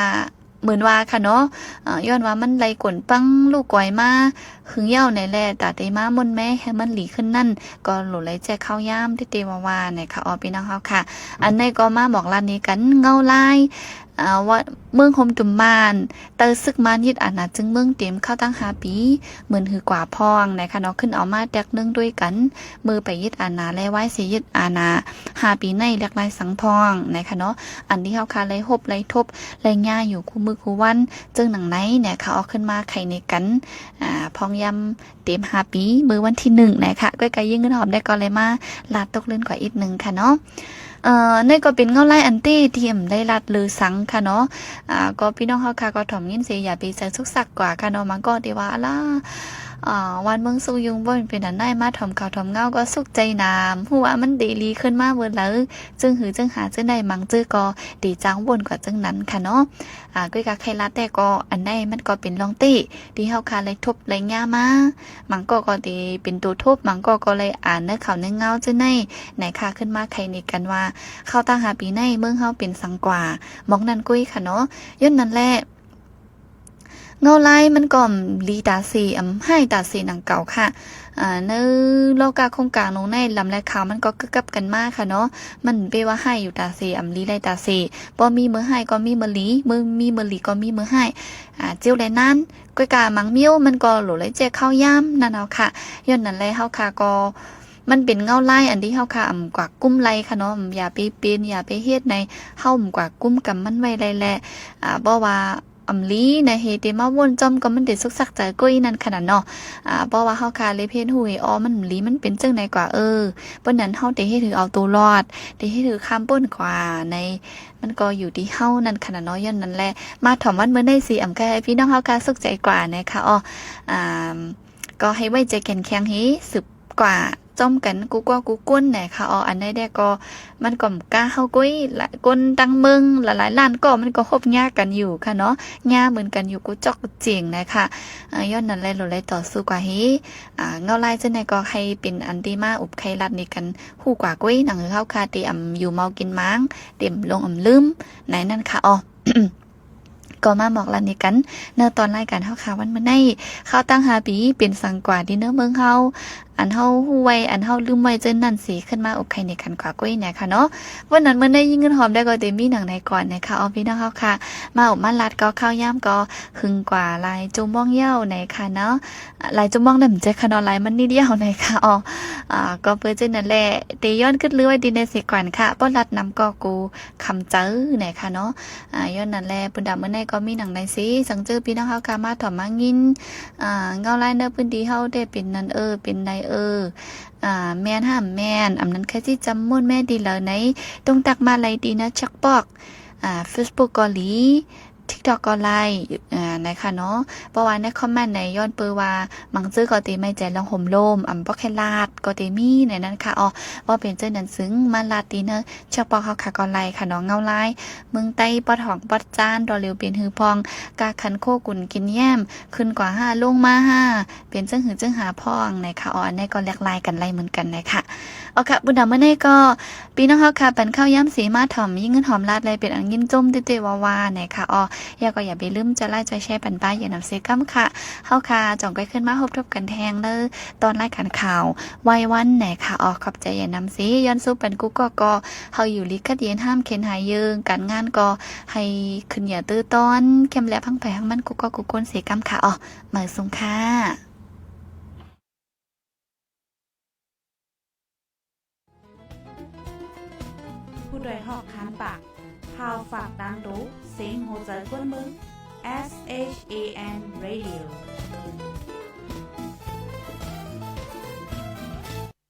ເໝືອນວ່າຄະເນາະ ອາ ຍ້ອນວ່າມັນໄລກົນປັງລູກກອຍມາຫຶງເຍົາໃນແລ ຕາເຕມາມົນແມ່ໃຫ້ມັນລີຂຶ້ນນັ້ນ ກໍໂລໄລເຈີຄາວຍາມເຕໆວ່າໆນະຄະ ອອ ພີ່ນ້ອງເຮົາຄະ. ອັນໃດກໍມາບອກລາດນີ້ກັນ ເງົາລາຍ ອາ ວ່າເມືອງໂຮມຕຸມມານ ແຕ່ເຊິ່ງມານຍຶດອານາຈຶ່ງເມືອງເຕັມຄາວຕັ້ງຫ້າປີ ເໝືອນຫືອກວ່າພອງນະຄະເນາະ ຂຶ້ນເອົາມາແຕັກໜຶ່ງດ້ວຍກັນ ເມື່ອໄປຍຶດອານາ ແລະ ວາຍເສຍຍຶດອານາຫ້າປີໃນ ແລກລາຍສັງພອງນະຄະເນາະ. ອັນທີ່ເຮົາຄະໄລຮົບໄລທົບໄລຍາຢູ່ຄູ່ມື້ຄູ່ວັນ ເຊິ່ງໜັງໃນນະຄະ ອອກຂຶ້ນມາໄຂໃນກັນ ອາ ພອງຍາມ ເຕັມຫ້າປີ ມື້ວັນທີໜຶ່ງນະຄະ ກ້ອຍກະຍິງເງິນຫອມໄດ້ກໍເລີຍມາລາດຕົກເລື່ອນກວ່າອີກໜຶ່ງຄະເນາະ. ເອີ ນີ້ກໍເປັນເງົາລາຍອັນເຕທີ່ອຳໄດ້ລາດເລີສັງຄະເນາະ. ອາ ກໍພີ່ນ້ອງເຮົາຄະກໍຖອມຍິນເສ ຢ່າໄປໃຈສຸກສັກກວ່າຄະເນາະ. ມັນກໍເຕວ່າ ອາລາ ອາ ບ້ານເມືອງສຸກຍຸ່ງບໍ່ແມ່ນເປັນອັນໃດ ມາຖອມເຂົ້າຖອມເງົາກໍສຸກໃຈນຳ ຮູ້ວ່າມັນເດລີຂຶ້ນມາເບີດແລ້ວ ຈຶ່ງຫືອຈຶ່ງຫາຈຶ່ງໄດ້ ມັງຈື່ກໍເດຈ້າງວົນກວ່າຈຶ່ງນັ້ນຂະເນາະ. ອາ ກ້ອຍກະໄຄລາແຕ່ກໍອັນໃດມັນກໍເປັນລອງເຕ ທີ່ເຮົາຄະໄດ້ທົບໄດ້ຍາມາ ມັງກໍກໍເດເປັນໂຕທົບ ມັງກໍກໍໄດ້ອ່ານເນື້ອຂ່າວເນື້ອເງົາຈື່ໃນ ໃນຄະຂຶ້ນມາໄຄນິກັນວ່າ ເຂົ້າຕັ້ງຫ້າປີໃນເມືອງເຮົາເປັນສັງກວ່າ ໝອກນັ້ນກ້ອຍຂະເນາະ. ຍ້ອນນັ້ນແຫຼະ ເງົາລາຍມັນກໍອຳລີຕາເສ ອຳຮ້າຍຕາເສໜັງເກົ່າຂະ. ອາ ໃນໂລກະຄົງກາງລົງໃນລຳແລກຂ່າວມັນກໍກຶກກັບກັນມາຂະເນາະ ມັນເປັນວ່າຮ້າຍຢູ່ຕາເສ ອຳລີໄລຕາເສ ບໍ່ມີມື້ຮ້າຍກໍມີມື້ລີ ມື້ມີມື້ລີກໍມີມື້ຮ້າຍ ອາ ເຈົ້າແລນານ ກ້ອຍກະມັງມີວມັນກໍໂຫຼໄລແຈກເຂົ້າຍາມນັ້ນເອົາຂະ. ຍ້ອນນັ້ນແຫຼະເຮົາຂະກໍ ມັນເປັນເງົາລາຍອັນທີ່ເຮົາຂະອຳກວາດກຸມໄລຂະເນາະ ຢ່າໄປເປັນ ຢ່າໄປເຮັດໃນ ເຮົາອຳກວາດກຸມກຳມັນໄວ້ໄລແລະ ອາ ບໍ່ວ່າ ອຳລີນະເຮເຕມາວົນຈ້ອມກໍມັນເດສຸກສັກໃຈກ້ອຍນັ້ນຂະນະເນາະ. ອາ ເພາະວ່າເຮົາຄະເລີຍເຮັດຮູ້ເຮອໍ ມັນອຳລີມັນເປັນຈັ່ງໃດກວ່າ ເອີ ເພາະນັ້ນເຮົາເດເຮັດຖືເອົາໂຕລອດ ເດເຮັດຖືຂ້າມພົ້ນກວ່າໃນ ມັນກໍຢູ່ທີ່ເຮົານັ້ນຂະນະເນາະ. ຍ້ອນນັ້ນແຫຼະ ມາຖອມວັນມື້ໃນຊິອຳກະໃຫ້ພີ່ນ້ອງເຮົາຄະສຸກໃຈກວ່ານະຄະ ອໍ ອາ ກໍໃຫ້ໄວ້ໃຈແຂງແຂງເຮ ສືບກວ່າ ຈ້ອມກັນ ກູ່ກວ່າກູ່ກົ້ນນະຄະ ອໍ ອັນໃດແດ່ກໍ ມັນກໍກະເຮົາກ້ອຍ ຄົນຕ່າງເມືອງຫຼາຍໆລ້ານກໍ ມັນກໍຮົບຍາກັນຢູ່ຂະເນາະ ຍາເໝືອນກັນຢູ່ ກູ່ຈອກກູ່ເຈງນະຄະ. ອາ ຍ້ອນນັ້ນແຫຼະ ໂຫຼໄລຕໍ່ສູ້ກວ່າເຮ ອາ ເງົາລາຍຈັ່ງໃດກໍໃຫ້ເປັນອັນທີ່ມາອຸບໄຄລັດໃນກັນຮູ້ກວ່າກ້ອຍ ໜັງເຮົາຄະເຕອຳຢູ່ເມົາກິນໝາງ ເຕັມຫຼົງອຳລືມໃນນັ້ນຄະ ອໍ. ກໍມາໝອກລານໃນກັນ ໃນຕອນລາຍການເຮົາຄະວັນມື້ໃນ ເຂົ້າຕັ້ງຫ້າປີເປັນສັງກວ່າທີ່ເນີເມືອງເຮົາ ອັນເຮົາຮູ້ໄວ້ ອັນເຮົາລືມໄວ້ເຈີນັ້ນຊິຂຶ້ນມາອົບໄຄໃນກັນກວ່າກ້ອຍນະຄະເນາະ. ວັນນັ້ນມື້ໃນຍິງເງິນຫອມໄດ້ກໍເຕມີໜັງໃນກ່ອນນະຄະ ອໍ ພີ່ນ້ອງເຮົາຄະ ມາອົບມາລາດກໍເຂົ້າຍາມກໍຫຶງກວ່າຫຼາຍຊົ່ວໂມງເຍົານະຄະເນາະ ຫຼາຍຊົ່ວໂມງນຳເຈີຂະເນາະ ຫຼາຍມັນນິດດຽວນະຄະ ອໍ ອາ ກໍເປີດເຈີນັ້ນແຫຼະ ເຕຍ້ອນຄຶດລືໄວ້ດີໃນເສກ່ອນຄະ ບໍ່ລາດນຳກໍກູ ຄຳເຈີນະຄະເນາະ. ອາ ຍ້ອນນັ້ນແຫຼະ ປຸນດາມື້ໃນກໍມີໜັງໃນເສ ສັງເຈີພີ່ນ້ອງເຮົາຄະມາຖອມມາຍິນ ອາ ເງົາລາຍໃນພື້ນທີ່ເຮົາໄດ້ເປັນນັ້ນເອີ ເປັນໃດເອີ ອາ ແມ່ນຫ້າມແມ່ນ ອຳນັ້ນໃຄຊິຈຳໝູນແມ່ດີເລີໃນ ຕ້ອງຕັກມາໄລດີນະ ແຊັກບອກ ອາ ເຟສບຸກກໍດີ ທິກຕັອກກໍໄລ ອາ ນະຄະເນາະ. ເພາະວ່າໃນຄອມເມັນໃນ ຍ້ອນເປີວ່າບາງເຈີກໍເຕໄມ່ໃຈລອງໂຮມໂລມ ອຳບໍ່ແຄ່ລາດກໍເຕມີໃນນັ້ນຄະ ອໍ ບໍ່ເປັນເຈີນັ້ນຊຶງ ມາລາດດີເນີ ເຈົ້າປອກເຮົາຄະກໍໄລຂະເນາະ ເງົາລາຍເມືອງໃຕ້ ປອດຫອງ ປອດຈານ ດອເລວເປັນຮືພອງ ກາຂັນໂຄກຸນກິນແຍ້ມ ຂຶ້ນກວ່າຫ້າ ລົງມາຫ້າ ເປັນຈັ່ງຫືອຈັ່ງຫາພອງນະຄະ ອໍ ອັນໃດກໍແລກລາຍກັນໄລເໝືອນກັນນະຄະ. ອໍ ຄະ ບຸນດາມື້ໃນກໍ ພີ່ນ້ອງເຮົາຄະ ປັນເຂົ້າຍາມເສມາຖອມ ຍິງເງິນຫອມລາດແລ ເປັນອັນຍິນຊົມເຕະໆວ່າໆນະຄະ ອໍ ແລ້ວກໍຢ່າໄປລືມຈອດໄລຄ໌ ຈອດແຊຣ໌ ປັນປ້າຍຢານຳເສກຳຄະ. ເຮົາຄະ ຈອງໄກຂຶ້ນມາພົບທົບກັນແທງເດີ ຕອນລາຍການຂ່າວໄວວັນແນະຄະ ອໍ ຂອບໃຈຢ່ານຳເສ ຍ້ອນສູ້ປັນກູ່ກໍກໍ ເຮົາຢູ່ລີຂັດເຢັນຫ້າມເຂັນຫາຍເຢິງ ການງານກໍໃຫ້ຂຶ້ນຢ່າຕື້ຕ້ອນ ແຄມແລະພັງໄພຮັງມັນ ກູ່ກໍກູ່ກົ້ນເສກຳຄະ ອໍ ມາສົ່ງຄະ. ຜູ້ດອຍຮອກຄານປາກ ຂ່າວຝາກຕາງໂຕ ສຽງຫົວໃຈຄົນເມືອງ SHAN Radio.